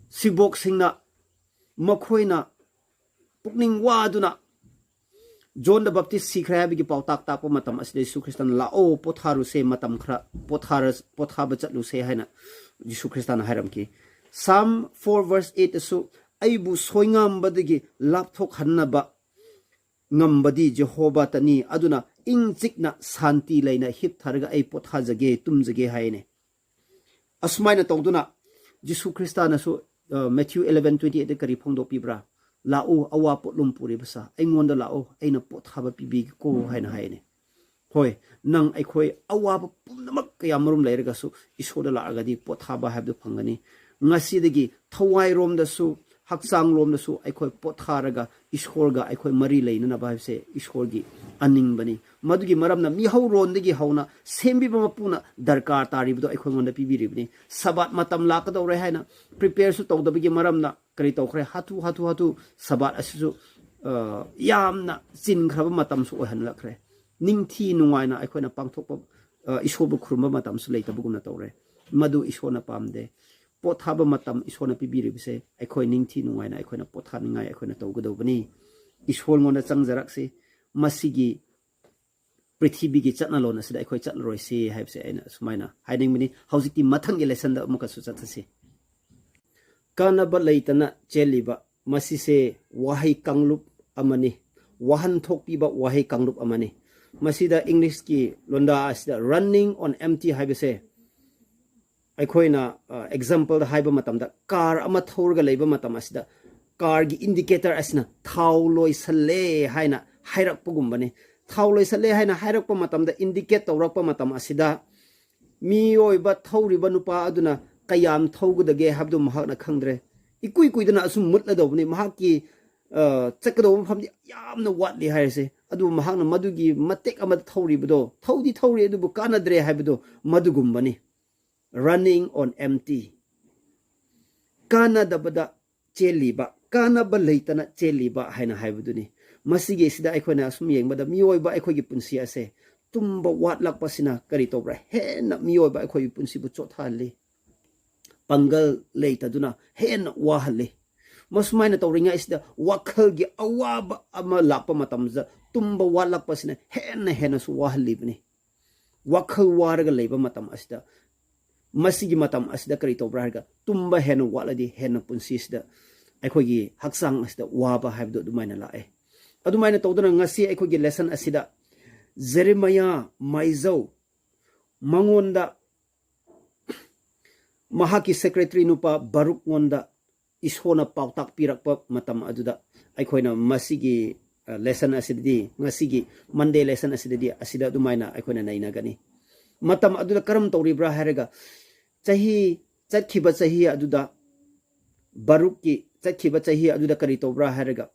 ꯁꯤꯕꯣꯛꯁꯤꯡꯅ ꯃꯈꯣꯏꯅ ꯄꯨꯛꯅꯤꯡ ꯋꯥꯗꯨꯅ ꯖꯣꯟ ꯗ ꯕꯞꯇꯤꯁ ꯁꯤꯈ꯭ꯔꯦ ꯍꯥꯏꯕꯒꯤ ꯄꯥꯎꯇꯥꯛ ꯇꯥꯛꯄ ꯃꯇꯝ ꯑꯁꯤꯗ ꯖꯤꯁꯨ ꯈ꯭ꯔꯤꯁꯇꯅ, "ꯂꯥꯛꯑꯣ, ꯄꯣꯊꯥꯔꯨꯁꯦ, ꯃꯇꯝ ꯈꯔ ꯄꯣꯊꯥꯔ-, ꯄꯣꯊꯥꯕ ꯆꯠꯂꯨꯁꯦ" ꯍꯥꯏꯅ ꯖꯤꯁꯨ ꯈ꯭ꯔꯤꯁꯇꯅ ꯍꯥꯏꯔꯝꯈꯤ꯫ Psalm four verse eight ꯑꯁꯨ, "ꯑꯩꯕꯨ ꯁꯣꯏꯉꯥꯝꯕꯗꯒꯤ ꯂꯥꯞꯊꯣꯛꯍꯟꯅꯕ ꯉꯝꯕꯗꯤ ꯖꯦꯍꯣꯕꯥꯇꯅꯤ, ꯑꯗꯨꯅ ꯏꯪ ꯆꯤꯛꯅ ꯁꯥꯟꯇꯤ ꯂꯩꯅ ꯍꯤꯞꯊꯔꯒ ꯑꯩ ꯄꯣꯊꯥꯖꯒꯦ, ꯇꯨꯝꯖꯒꯦ" ꯍꯥꯏꯅꯦ꯫ ꯑꯁꯨꯃꯥꯏꯅ ꯇꯧꯗꯨꯅ ꯖꯤꯁꯨ ꯈ꯭ꯔꯤꯁꯇꯅꯁꯨ, ꯑ, Matthew eleven twenty eight ꯀꯔꯤ ꯐꯣꯡꯗꯣꯛꯄꯤꯕ꯭ꯔꯥ? "ꯂꯥꯛꯎ, ꯑꯋꯥ ꯄꯣꯠꯂꯨꯝ ꯄꯨꯔꯤꯕꯁꯥ, ꯑꯩꯉꯣꯟꯗ ꯂꯥꯛꯑꯣ, ꯑꯩꯅ ꯄꯣꯊꯥꯕ ꯄꯤꯕꯤꯒꯦꯀꯣ" ꯍꯥꯏꯅ ꯍꯥꯏꯅꯦ꯫ ꯍꯣꯏ, ꯅꯪ ꯑꯩꯈꯣꯏ ꯑꯋꯥꯕ ꯄꯨꯝꯅꯃꯛ ꯀꯌꯥ ꯃꯔꯨꯝ ꯂꯩꯔꯒꯁꯨ ꯏꯁꯣꯔꯗ ꯂꯥꯛꯑꯒꯗꯤ ꯄꯣꯊꯥꯕ ꯍꯥꯏꯕꯗꯨ ꯐꯪꯒꯅꯤ꯫ ꯉꯁꯤꯗꯒꯤ ꯊꯋꯥꯏꯔꯣꯝꯗꯁꯨ, ꯍꯛꯆꯥꯡꯂꯣꯝꯗꯁꯨ ꯑꯩꯈꯣꯏ ꯄꯣꯊꯥꯔꯒ ꯏꯁꯣꯔꯒ ꯑꯩꯈꯣꯏ ꯃꯔꯤ ꯂꯩꯅꯅꯕ ꯍꯥꯏꯕꯁꯦ ꯏꯁꯣꯔꯒꯤ ꯑꯅꯤꯡꯕꯅꯤ꯫ ꯃꯗꯨꯒꯤ ꯃꯔꯝꯅ ꯃꯤꯍꯧꯔꯣꯟꯗꯒꯤ ꯍꯧꯅ ꯁꯦꯝꯕꯤꯕ ꯃꯄꯨꯅ ꯗꯔꯀꯥꯔ ꯇꯥꯔꯤꯕꯗꯣ ꯑꯩꯈꯣꯏꯉꯣꯟꯗ ꯄꯤꯕꯤꯔꯤꯕꯅꯤ꯫ ꯁꯕꯥꯠ ꯃꯇꯝ ꯂꯥꯛꯀꯗꯧꯔꯦ ꯍꯥꯏꯅ ꯄ꯭ꯔꯤꯄꯦꯌꯔꯁꯨ ꯇꯧꯗꯕꯒꯤ ꯃꯔꯝꯅ ꯀꯔꯤ ꯇꯧꯈ꯭ꯔꯦ? ꯍꯥꯊꯨ ꯍꯥꯊꯨ ꯍꯥꯊꯨ ꯁꯕꯥꯠ ꯑꯁꯤꯁꯨ, ꯑ, ꯌꯥꯝꯅ ꯆꯤꯟꯈ꯭ꯔꯕ ꯃꯇꯝꯁꯨ ꯑꯣꯏꯍꯜꯂꯛꯈ꯭ꯔꯦ꯫ ꯅꯤꯡꯊꯤ ꯅꯨꯡꯉꯥꯏꯅ ꯑꯩꯈꯣꯏꯅ ꯄꯥꯡꯊꯣꯛꯄ, ꯑ, ꯏꯁꯣꯔꯕꯨ ꯈꯨꯔꯨꯝꯕ ꯃꯇꯝꯁꯨ ꯂꯩꯇꯕꯒꯨꯝꯅ ꯇꯧꯔꯦ꯫ ꯃꯗꯨ ꯏꯁꯣꯔꯅ ꯄꯥꯝꯗꯦ꯫ ꯄꯣꯊꯥꯕ ꯃꯇꯝ ꯏꯁꯣꯔꯅ ꯄꯤꯕꯤꯔꯤꯕꯁꯦ ꯑꯩꯈꯣꯏ ꯅꯤꯡꯊꯤ ꯅꯨꯡꯉꯥꯏꯅ ꯑꯩꯈꯣꯏꯅ ꯄꯣꯊꯥꯅꯤꯡꯉꯥꯏ ꯑꯩꯈꯣꯏꯅ ꯇꯧꯒꯗꯧꯕꯅꯤ꯫ ꯏꯁꯣꯔꯉꯣꯟꯗ ꯆꯪꯖꯔꯛꯁꯤ꯫ ꯃꯁꯤꯒꯤ ꯄ꯭ꯔꯤꯊꯤꯕꯤꯒꯤ ꯆꯠꯅꯂꯣꯟ ꯑꯁꯤꯗ ꯑꯩꯈꯣꯏ ꯆꯠꯂꯔꯣꯏꯁꯤ ꯍꯥꯏꯕꯁꯦ ꯑꯩꯅ ꯁꯨꯃꯥꯏꯅ ꯍꯥꯏꯅꯤꯡꯕꯅꯤ꯫ ꯍꯧꯖꯤꯛꯇꯤ ꯃꯊꯪꯒꯤ ꯂꯦꯁꯟꯗ ꯑꯃꯨꯛꯀꯁꯨ ꯆꯠꯊꯁꯤ꯫ ꯀꯥꯟꯅꯕ ꯂꯩꯇꯅ ꯆꯦꯜꯂꯤꯕ, ꯃꯁꯤꯁꯦ ꯋꯥꯍꯩ ꯀꯥꯡꯂꯨꯞ ꯑꯃꯅꯤ, ꯋꯥꯍꯟꯊꯣꯛ ꯄꯤꯕ ꯋꯥꯍꯩ ꯀꯥꯡꯂꯨꯞ ꯑꯃꯅꯤ꯫ ꯃꯁꯤꯗ ꯏꯪꯂꯤꯁꯀꯤ ꯂꯣꯟꯗꯥ ꯑꯁꯤꯗ running on empty ꯍꯥꯏꯕꯁꯦ ꯑꯩꯈꯣꯏꯅ ꯑꯦꯛꯖꯥꯝꯄꯜꯗ ꯍꯥꯏꯕ ꯃꯇꯝꯗ ꯀꯥꯔ ꯑꯃ ꯊꯧꯔꯒ ꯂꯩꯕ ꯃꯇꯝ ꯑꯁꯤꯗ ꯀꯥꯔꯒꯤ ꯏꯟꯗꯤꯀꯦꯇꯔ ꯑꯁꯤꯅ ꯊꯥꯎ ꯂꯣꯏꯁꯜꯂꯦ ꯍꯥꯏꯅ ꯍꯥꯏꯔꯛꯄꯒꯨꯝꯕꯅꯤ꯫ ꯊꯥꯎ ꯂꯣꯏꯁꯜꯂꯦ ꯍꯥꯏꯅ ꯍꯥꯏꯔꯛꯄ ꯃꯇꯝꯗ, ꯏꯟꯗꯤꯀꯦꯠ ꯇꯧꯔꯛꯄ ꯃꯇꯝ ꯑꯁꯤꯗ ꯃꯤꯑꯣꯏꯕ ꯊꯧꯔꯤꯕ ꯅꯨꯄꯥ ꯑꯗꯨꯅ ꯀꯌꯥꯝ ꯊꯧꯒꯗꯒꯦ ꯍꯥꯏꯕꯗꯨ ꯃꯍꯥꯛꯅ ꯈꯪꯗ꯭ꯔꯦ꯫ ꯏꯀꯨꯏ ꯀꯨꯏꯗꯅ ꯑꯁꯨꯝ ꯃꯨꯠꯂꯗꯧꯕꯅꯤ꯫ ꯃꯍꯥꯛꯀꯤ ꯑ, ꯆꯠꯀꯗꯧꯕ ꯃꯐꯝꯗꯤ ꯌꯥꯝꯅ ꯋꯥꯠꯂꯤ ꯍꯥꯏꯔꯁꯦ, ꯑꯗꯨꯕꯨ ꯃꯍꯥꯛꯅ ꯃꯗꯨꯒꯤ ꯃꯇꯦꯛ ꯑꯃꯗ ꯊꯧꯔꯤꯕꯗꯣ, ꯊꯧꯗꯤ ꯊꯧꯔꯤ ꯑꯗꯨꯕꯨ ꯀꯥꯟꯅꯗ꯭ꯔꯦ ꯍꯥꯏꯕꯗꯣ ꯃꯗꯨꯒꯨꯝꯕꯅꯤ꯫ Running on empty, ꯀꯥꯟꯅꯗꯕꯗ ꯆꯦꯜꯂꯤꯕ, ꯀꯥꯟꯅꯕ ꯂꯩꯇꯅ ꯆꯦꯜꯂꯤꯕ ꯍꯥꯏꯅ ꯍꯥꯏꯕꯗꯨꯅꯤ꯫ ꯃꯁꯤꯒꯤ ꯑꯁꯤꯗ ꯑꯩꯈꯣꯏꯅ ꯑꯁꯨꯝ ꯌꯦꯡꯕꯗ ꯃꯤꯑꯣꯏꯕ ꯑꯩꯈꯣꯏꯒꯤ ꯄꯨꯟꯁꯤ ꯑꯁꯦ ꯇꯨꯝꯕ ꯋꯥꯠꯂꯛꯄꯁꯤꯅ ꯀꯔꯤ ꯇꯧꯕ꯭ꯔꯥ? ꯍꯦꯟꯅ ꯃꯤꯑꯣꯏꯕ ꯑꯩꯈꯣꯏꯒꯤ ꯄꯨꯟꯁꯤꯕꯨ ꯆꯣꯠꯊꯍꯜꯂꯤ, ꯄꯥꯡꯒꯜ ꯂꯩꯇꯗꯨꯅ ꯍꯦꯟꯅ ꯋꯥꯍꯜꯂꯤ꯫ ꯃꯁꯨꯃꯥꯏꯅ ꯇꯧꯔꯤꯉꯩꯁꯤꯗ ꯋꯥꯈꯜꯒꯤ ꯑꯋꯥꯕ ꯑꯃ ꯂꯥꯛꯄ ꯃꯇꯝꯗ ꯇꯨꯝꯕ ꯋꯥꯠꯂꯛꯄꯁꯤꯅ ꯍꯦꯟꯅ ꯍꯦꯟꯅꯁꯨ ꯋꯥꯍꯜꯂꯤꯕꯅꯤ꯫ ꯋꯥꯈꯜ ꯋꯥꯔꯒ ꯂꯩꯕ ꯃꯇꯝ ꯑꯁꯤꯗ, ꯃꯁꯤꯒꯤ ꯃꯇꯝ ꯑꯁꯤꯗ ꯀꯔꯤ ꯇꯧꯕ꯭ꯔꯥ ꯍꯥꯏꯔꯒ, ꯇꯨꯝꯕ ꯍꯦꯟꯅ ꯋꯥꯠꯂꯗꯤ ꯍꯦꯟꯅ ꯄꯨꯟꯁꯤꯁꯤꯗ ꯑꯩꯈꯣꯏꯒꯤ ꯍꯛꯆꯥꯡ ꯑꯁꯤꯗ ꯋꯥꯕ ꯍꯥꯏꯕꯗꯨ ꯑꯗꯨꯃꯥꯏꯅ ꯂꯥꯛꯑꯦ꯫ ꯑꯗꯨꯃꯥꯏꯅ ꯇꯧꯗꯅ ꯉꯁꯤ ꯑꯩꯈꯣꯏꯒꯤ ꯂꯦꯁꯟ ꯑꯁꯤꯗ ꯖꯦꯔꯦꯃꯌꯥ ꯃꯥꯏꯖꯧ ꯃꯉꯣꯟꯗ ꯃꯍꯥꯛꯀꯤ ꯁꯦꯀ꯭ꯔꯦꯇꯔꯤ ꯅꯨꯄꯥ ꯕꯔꯨꯛꯉꯣꯟꯗ ꯏꯁꯣꯔꯅ ꯄꯥꯎꯇꯥꯛ ꯄꯤꯔꯛꯄ ꯃꯇꯝ ꯑꯗꯨꯗ ꯑꯩꯈꯣꯏꯅ ꯃꯁꯤꯒꯤ, ꯑ, ꯂꯦꯁꯟ ꯑꯁꯤꯗꯗꯤ, ꯉꯁꯤꯒꯤ ꯃꯟꯗꯦ ꯂꯦꯁꯟ ꯑꯁꯤꯗꯗꯤ ꯑꯁꯤꯗ ꯑꯗꯨꯃꯥꯏꯅ ꯑꯩꯈꯣꯏꯅ ꯅꯩꯅꯒꯅꯤ꯫ ꯃꯇꯝ ꯑꯗꯨꯗ ꯀꯔꯝ ꯇꯧꯔꯤꯕ꯭ꯔꯥ ꯍꯥꯏꯔꯒ, ꯆꯍꯤ, ꯆꯠꯈꯤꯕ ꯆꯍꯤ ꯑꯗꯨꯗ, ꯕꯔꯨꯛꯀꯤ ꯆꯠꯈꯤꯕ ꯆꯍꯤ ꯑꯗꯨꯗ ꯀꯔꯤ ꯇꯧꯕ꯭ꯔꯥ ꯍꯥꯏꯔꯒ,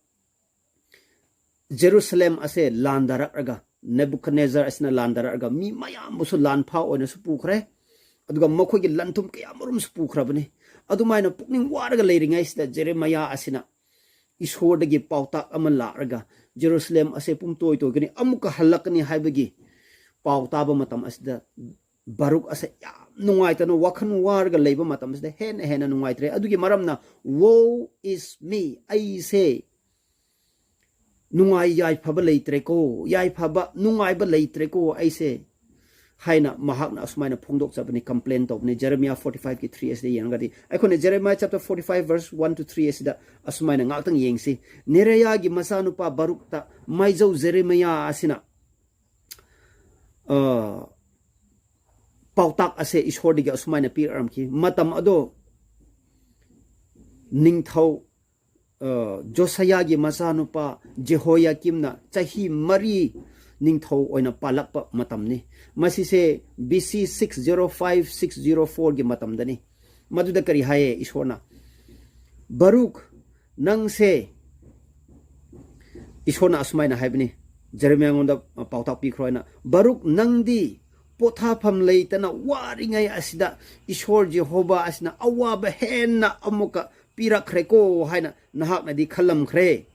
ꯖꯦꯔꯨꯁꯂꯦꯝ ꯑꯁꯦ ꯂꯥꯟꯗꯥꯔꯛꯂꯒ, ꯅꯦꯕꯨꯈꯗꯅꯦꯖꯔ ꯑꯁꯤꯅ ꯂꯥꯟꯗꯥꯔꯛꯂꯒ ꯃꯤ ꯃꯌꯥꯝꯕꯨꯁꯨ ꯂꯥꯟꯐꯥ ꯑꯣꯏꯅꯁꯨ ꯄꯨꯈ꯭ꯔꯦ, ꯑꯗꯨꯒ ꯃꯈꯣꯏꯒꯤ ꯂꯟꯊꯨꯝ ꯀꯌꯥꯃꯔꯨꯝꯁꯨ ꯄꯨꯈ꯭ꯔꯕꯅꯤ꯫ ꯑꯗꯨꯃꯥꯏꯅ ꯄꯨꯛꯅꯤꯡ ꯋꯥꯔꯒ ꯂꯩꯔꯤꯉꯩꯁꯤꯗ ꯖꯦꯔꯦꯃꯌꯥ ꯑꯁꯤꯅ ꯏꯁꯣꯔꯗꯒꯤ ꯄꯥꯎꯇꯥꯛ ꯑꯃ ꯂꯥꯛꯂꯒ ꯖꯦꯔꯨꯁꯂꯦꯝ ꯑꯁꯦ ꯄꯨꯝꯇꯣꯏ ꯇꯣꯏꯒꯅꯤ, ꯑꯃꯨꯛꯀ ꯍꯜꯂꯛꯀꯅꯤ ꯍꯥꯏꯕꯒꯤ ꯄꯥꯎ ꯇꯥꯕ ꯃꯇꯝ ꯑꯁꯤꯗ ꯕꯔꯨꯛ ꯑꯁꯦ ꯌꯥꯝ ꯅꯨꯡꯉꯥꯏꯇꯅ, ꯋꯥꯈꯜ ꯋꯥꯔꯒ ꯂꯩꯕ ꯃꯇꯝꯁꯤꯗ ꯍꯦꯟꯅ ꯍꯦꯟꯅ ꯅꯨꯡꯉꯥꯏꯇ꯭ꯔꯦ꯫ ꯑꯗꯨꯒꯤ ꯃꯔꯝꯅ, "Woe is me, ꯑꯩꯁꯦ ꯅꯨꯡꯉꯥꯏ ꯌꯥꯏꯐꯕ ꯂꯩꯇ꯭ꯔꯦꯀꯣ, ꯌꯥꯏꯐꯕ ꯅꯨꯡꯉꯥꯏꯕ ꯂꯩꯇ꯭ꯔꯦꯀꯣ ꯑꯩꯁꯦ, ꯍꯥꯏꯅ ꯃꯍꯥꯛꯅ ꯑꯁꯨꯃꯥꯏꯅ ꯐꯣꯡꯗꯣꯛꯆꯕꯅꯤ, ꯀꯝꯄ꯭ꯂꯦꯟ ꯇꯧꯕꯅꯤ꯫ ꯖꯦꯔꯦꯃꯤꯌꯥ ꯐꯣꯔꯇꯤ ꯐꯥꯏꯚꯀꯤ ꯊ꯭ꯔꯤ ꯑꯁꯤꯗ ꯌꯦꯡꯉꯒꯗꯤ, ꯑꯩꯈꯣꯏꯅ Jeremiah chapter forty five verse one two three ꯑꯁꯤꯗ ꯑꯁꯨꯃꯥꯏꯅ ꯉꯥꯛꯇꯪ ꯌꯦꯡꯁꯤ꯫ ꯅꯦꯔꯦꯌꯥꯒꯤ ꯃꯆꯥꯅꯨꯄꯥ ꯕꯔꯨꯛꯇ ꯃꯥꯏꯖꯧ ꯖꯦꯔꯦꯃꯤꯌꯥ ꯑꯁꯤꯅ, ꯑ, ꯄꯥꯎꯇꯥꯛ ꯑꯁꯦ ꯏꯁꯣꯔꯗꯒꯤ ꯑꯁꯨꯃꯥꯏꯅ ꯄꯤꯔꯛꯂꯝꯈꯤ꯫ ꯃꯇꯝ ꯑꯗꯣ ꯅꯤꯡꯊꯧ, ꯑ, ꯖꯣꯁꯥꯌꯥꯒꯤ ꯃꯆꯥꯅꯨꯄꯥ ꯖꯦꯍꯣꯌꯥꯀꯤꯝꯅ ꯆꯍꯤ ꯃꯔꯤ ꯅꯤꯡꯊꯧ ꯑꯣꯏꯅ ꯄꯥꯜꯂꯛꯄ ꯃꯇꯝꯅꯤ꯫ ꯃꯁꯤꯁꯦ B C six zero five, six zero ꯐꯣꯔꯒꯤ ꯃꯇꯝꯗꯅꯤ꯫ ꯃꯗꯨꯗ ꯀꯔꯤ ꯍꯥꯏꯌꯦ ꯏꯁꯣꯔꯅ? "ꯕꯔꯨꯛ, ꯅꯪꯁꯦ," ꯏꯁꯣꯔꯅ ꯑꯁꯨꯃꯥꯏꯅ ꯍꯥꯏꯕꯅꯤ, ꯖꯦꯔꯦꯃꯤꯌꯥꯉꯣꯟꯗ ꯄꯥꯎꯇꯥꯛ ꯄꯤꯈ꯭ꯔꯣ ꯍꯥꯏꯅ, "ꯕꯔꯨꯛ, ꯅꯪꯗꯤ ꯄꯣꯊꯥꯐꯝ ꯂꯩꯇꯅ ꯋꯥꯔꯤꯉꯩ ꯑꯁꯤꯗ ꯏꯁꯣꯔ ꯖꯦꯍꯣꯕꯥ ꯑꯁꯤꯅ ꯑꯋꯥꯕ ꯍꯦꯟꯅ ꯑꯃꯨꯛꯀ ꯄꯤꯔꯛꯈ꯭ꯔꯦꯀꯣ ꯍꯥꯏꯅ ꯅꯍꯥꯛꯅꯗꯤ ꯈꯜꯂꯝꯈ꯭ꯔꯦ꯫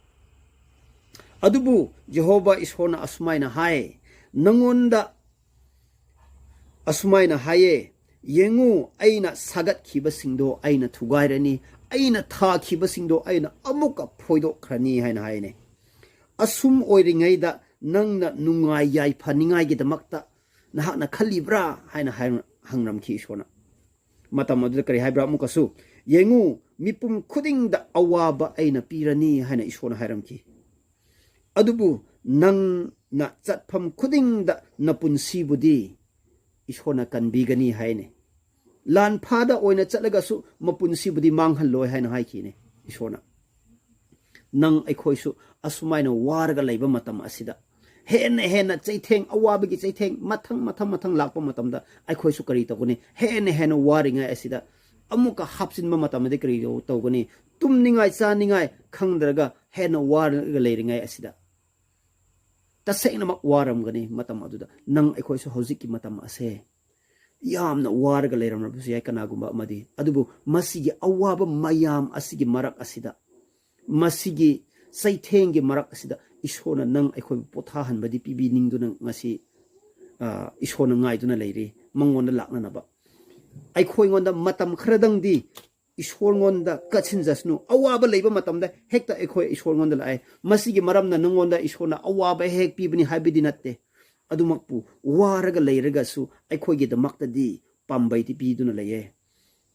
ꯑꯗꯨꯕꯨ ꯖꯦꯍꯣꯕꯥ ꯏꯁꯣꯔꯅ ꯑꯁꯨꯃꯥꯏꯅ ꯍꯥꯏ, ꯅꯪꯉꯣꯟꯗ ꯑꯁꯨꯃꯥꯏꯅ ꯍꯥꯏꯌꯦ, 'ꯌꯦꯡꯉꯨ, ꯑꯩꯅ ꯁꯥꯒꯠꯈꯤꯕꯁꯤꯡꯗꯣ ꯑꯩꯅ ꯊꯨꯒꯥꯏꯔꯅꯤ, ꯑꯩꯅ ꯊꯥꯈꯤꯕꯁꯤꯡꯗꯣ ꯑꯩꯅ ꯑꯃꯨꯛꯀ ꯐꯣꯏꯗꯣꯛꯈ꯭ꯔꯅꯤ' ꯍꯥꯏꯅ ꯍꯥꯏꯅꯦ꯫ ꯑꯁꯨꯝ ꯑꯣꯏꯔꯤꯉꯩꯗ ꯅꯪꯅ ꯅꯨꯡꯉꯥꯏ ꯌꯥꯏꯐꯅꯤꯡꯉꯥꯏꯒꯤꯗꯃꯛꯇ ꯅꯍꯥꯛꯅ ꯈꯜꯂꯤꯕ꯭ꯔꯥ ꯍꯥꯏꯅ ꯍꯥꯏ-, ꯍꯪꯔꯝꯈꯤ ꯏꯁꯣꯔꯅ꯫ ꯃꯇꯝ ꯑꯗꯨꯗ ꯀꯔꯤ ꯍꯥꯏꯕ꯭ꯔꯥ ꯑꯃꯨꯛꯀꯁꯨ? "ꯌꯦꯡꯉꯨ, ꯃꯤꯄꯨꯝ ꯈꯨꯗꯤꯡꯗ ꯑꯋꯥꯕ ꯑꯩꯅ ꯄꯤꯔꯅꯤ" ꯍꯥꯏꯅ ꯏꯁꯣꯔꯅ ꯍꯥꯏꯔꯝꯈꯤ꯫ ꯑꯗꯨꯕꯨ ꯅꯪꯅ ꯆꯠꯐꯝ ꯈꯨꯗꯤꯡꯗ ꯅꯄꯨꯟꯁꯤꯕꯨꯗꯤ ꯏꯁꯣꯔꯅ ꯀꯟꯕꯤꯒꯅꯤ ꯍꯥꯏꯅꯦ꯫ ꯂꯥꯟꯐꯥꯗ ꯑꯣꯏꯅ ꯆꯠꯂꯒꯁꯨ ꯃꯄꯨꯟꯁꯤꯕꯨꯗꯤ ꯃꯥꯡꯍꯜꯂꯣꯏ ꯍꯥꯏꯅ ꯍꯥꯏꯈꯤꯅꯦ ꯏꯁꯣꯔꯅ꯫ ꯅꯪ ꯑꯩꯈꯣꯏꯁꯨ ꯑꯁꯨꯃꯥꯏꯅ ꯋꯥꯔꯒ ꯂꯩꯕ ꯃꯇꯝ ꯑꯁꯤꯗ, ꯍꯦꯟꯅ ꯍꯦꯟꯅ ꯆꯩꯊꯦꯡ, ꯑꯋꯥꯕꯒꯤ ꯆꯩꯊꯦꯡ ꯃꯊꯪ ꯃꯊꯪ ꯃꯊꯪ ꯂꯥꯛꯄ ꯃꯇꯝꯗ ꯑꯩꯈꯣꯏꯁꯨ ꯀꯔꯤ ꯇꯧꯒꯅꯤ? ꯍꯦꯟꯅ ꯍꯦꯟꯅ ꯋꯥꯔꯤꯉꯩ ꯑꯁꯤꯗ ꯑꯃꯨꯛꯀ ꯍꯥꯞꯆꯤꯟꯕ ꯃꯇꯝꯗꯗꯤ ꯀꯔꯤ ꯇꯧꯒꯅꯤ? ꯇꯨꯝꯅꯤꯡꯉꯥꯏ ꯆꯥꯅꯤꯡꯉꯥꯏ ꯈꯪꯗ꯭ꯔꯒ ꯍꯦꯟꯅ ꯋꯥꯔꯒ ꯂꯩꯔꯤꯉꯩ ꯑꯁꯤꯗ ꯇꯁꯦꯡꯅꯃꯛ ꯋꯥꯔꯝꯒꯅꯤ꯫ ꯃꯇꯝ ꯑꯗꯨꯗ ꯅꯪ ꯑꯩꯈꯣꯏꯁꯨ ꯍꯧꯖꯤꯛꯀꯤ ꯃꯇꯝ ꯑꯁꯦ ꯌꯥꯝꯅ ꯋꯥꯔꯒ ꯂꯩꯔꯝꯂꯕꯁꯨ ꯌꯥꯏ ꯀꯅꯥꯒꯨꯝꯕ ꯑꯃꯗꯤ꯫ ꯑꯗꯨꯕꯨ ꯃꯁꯤꯒꯤ ꯑꯋꯥꯕ ꯃꯌꯥꯝ ꯑꯁꯤꯒꯤ ꯃꯔꯛ ꯑꯁꯤꯗ, ꯃꯁꯤꯒꯤ ꯆꯩꯊꯦꯡꯒꯤ ꯃꯔꯛ ꯑꯁꯤꯗ ꯏꯁꯣꯔꯅ ꯅꯪ ꯑꯩꯈꯣꯏꯕꯨ ꯄꯣꯊꯥꯍꯟꯕꯗꯤ ꯄꯤꯕꯤꯅꯤꯡꯗꯨꯅ ꯉꯁꯤ, ꯑ, ꯏꯁꯣꯔꯅ ꯉꯥꯏꯗꯨꯅ ꯂꯩꯔꯤ ꯃꯉꯣꯟꯗ ꯂꯥꯛꯅꯅꯕ꯫ ꯑꯩꯈꯣꯏꯉꯣꯟꯗ ꯃꯇꯝ ꯈꯔꯗꯪꯗꯤ ꯏꯁꯣꯔꯉꯣꯟꯗ ꯀꯠꯁꯤꯟꯖꯁꯅꯨ꯫ ꯑꯋꯥꯕ ꯂꯩꯕ ꯃꯇꯝꯗ ꯍꯦꯛꯇ ꯑꯩꯈꯣꯏ ꯏꯁꯣꯔꯉꯣꯟꯗ ꯂꯥꯛꯑꯦ꯫ ꯃꯁꯤꯒꯤ ꯃꯔꯝꯅ ꯅꯪꯉꯣꯟꯗ ꯏꯁꯣꯔꯅ ꯑꯋꯥꯕ ꯍꯦꯛ ꯄꯤꯕꯅꯤ ꯍꯥꯏꯕꯗꯤ ꯅꯠꯇꯦ꯫ ꯑꯗꯨꯃꯛꯄꯨ ꯋꯥꯔꯒ ꯂꯩꯔꯒꯁꯨ ꯑꯩꯈꯣꯏꯒꯤꯗꯃꯛꯇꯗꯤ ꯄꯥꯝꯕꯩꯗꯤ ꯄꯤꯗꯨꯅ ꯂꯩꯌꯦ꯫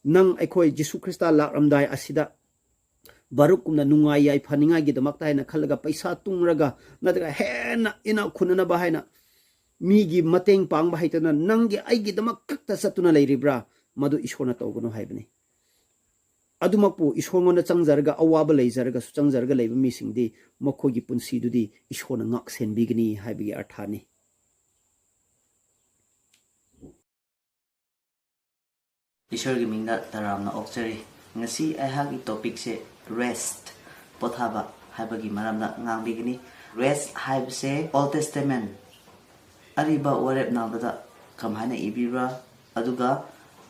ꯅꯪ ꯑꯩꯈꯣꯏ ꯖꯤꯁꯨ ꯈ꯭ꯔꯤꯁꯇ ꯂꯥꯛꯂꯝꯗꯥꯏ ꯑꯁꯤꯗ ꯕꯥꯔꯨꯛꯀꯨꯝꯅ ꯅꯨꯡꯉꯥꯏ ꯌꯥꯏꯐꯅꯤꯡꯉꯥꯏꯒꯤꯗꯃꯛꯇ ꯍꯥꯏꯅ ꯈꯜꯂꯒ ꯄꯩꯁꯥ ꯇꯨꯡꯔꯒ ꯅꯠꯇ꯭ꯔꯒ ꯍꯦꯟꯅ ꯏꯅꯥꯛ ꯈꯨꯟꯅꯅꯕ ꯍꯥꯏꯅ ꯃꯤꯒꯤ ꯃꯇꯦꯡ ꯄꯥꯡꯕ ꯍꯩꯇꯅ ꯅꯪꯒꯤ ꯑꯩꯒꯤꯗꯃꯛ ꯈꯛꯇ ꯆꯠꯇꯨꯅ ꯂꯩꯔꯤꯕ꯭ꯔꯥ? ꯃꯗꯨ ꯏꯁꯣꯔꯅ ꯇꯧꯒꯅꯨ ꯍꯥꯏꯕꯅꯤ꯫ ꯑꯗꯨꯃꯛꯄꯨ ꯏꯁꯣꯔꯉꯣꯟꯗ ꯆꯪꯖꯔꯒ ꯑꯋꯥꯕ ꯂꯩꯖꯔꯒꯁꯨ ꯆꯪꯖꯔꯒ ꯂꯩꯕ ꯃꯤꯁꯤꯡꯗꯤ ꯃꯈꯣꯏꯒꯤ ꯄꯨꯟꯁꯤꯗꯨꯗꯤ ꯏꯁꯣꯔꯅ ꯉꯥꯛ ꯁꯦꯟꯕꯤꯒꯅꯤ ꯍꯥꯏꯕꯒꯤ ꯑꯔꯊꯥꯅꯤ꯫ ꯏꯁꯣꯔꯒꯤ ꯃꯤꯡꯗ ꯇꯔꯥꯝꯅ ꯑꯣꯛꯆꯔꯤ꯫ ꯉꯁꯤ ꯑꯩꯍꯥꯛꯀꯤ ꯇꯣꯄꯤꯛꯁꯦ ꯔꯦꯁ꯭ꯠ, ꯄꯣꯊꯥꯕ ꯍꯥꯏꯕꯒꯤ ꯃꯔꯝꯗ ꯉꯥꯡꯕꯤꯒꯅꯤ꯫ ꯔꯦꯁ꯭ꯠ ꯍꯥꯏꯕꯁꯦ ꯑꯣꯜ ꯇꯦꯁꯇꯃꯦꯟ, ꯑꯔꯤꯕ ꯋꯥꯔꯦꯞꯅꯕꯗ ꯀꯃꯥꯏꯅ ꯏꯕꯤꯕ꯭ꯔꯥ, ꯑꯗꯨꯒ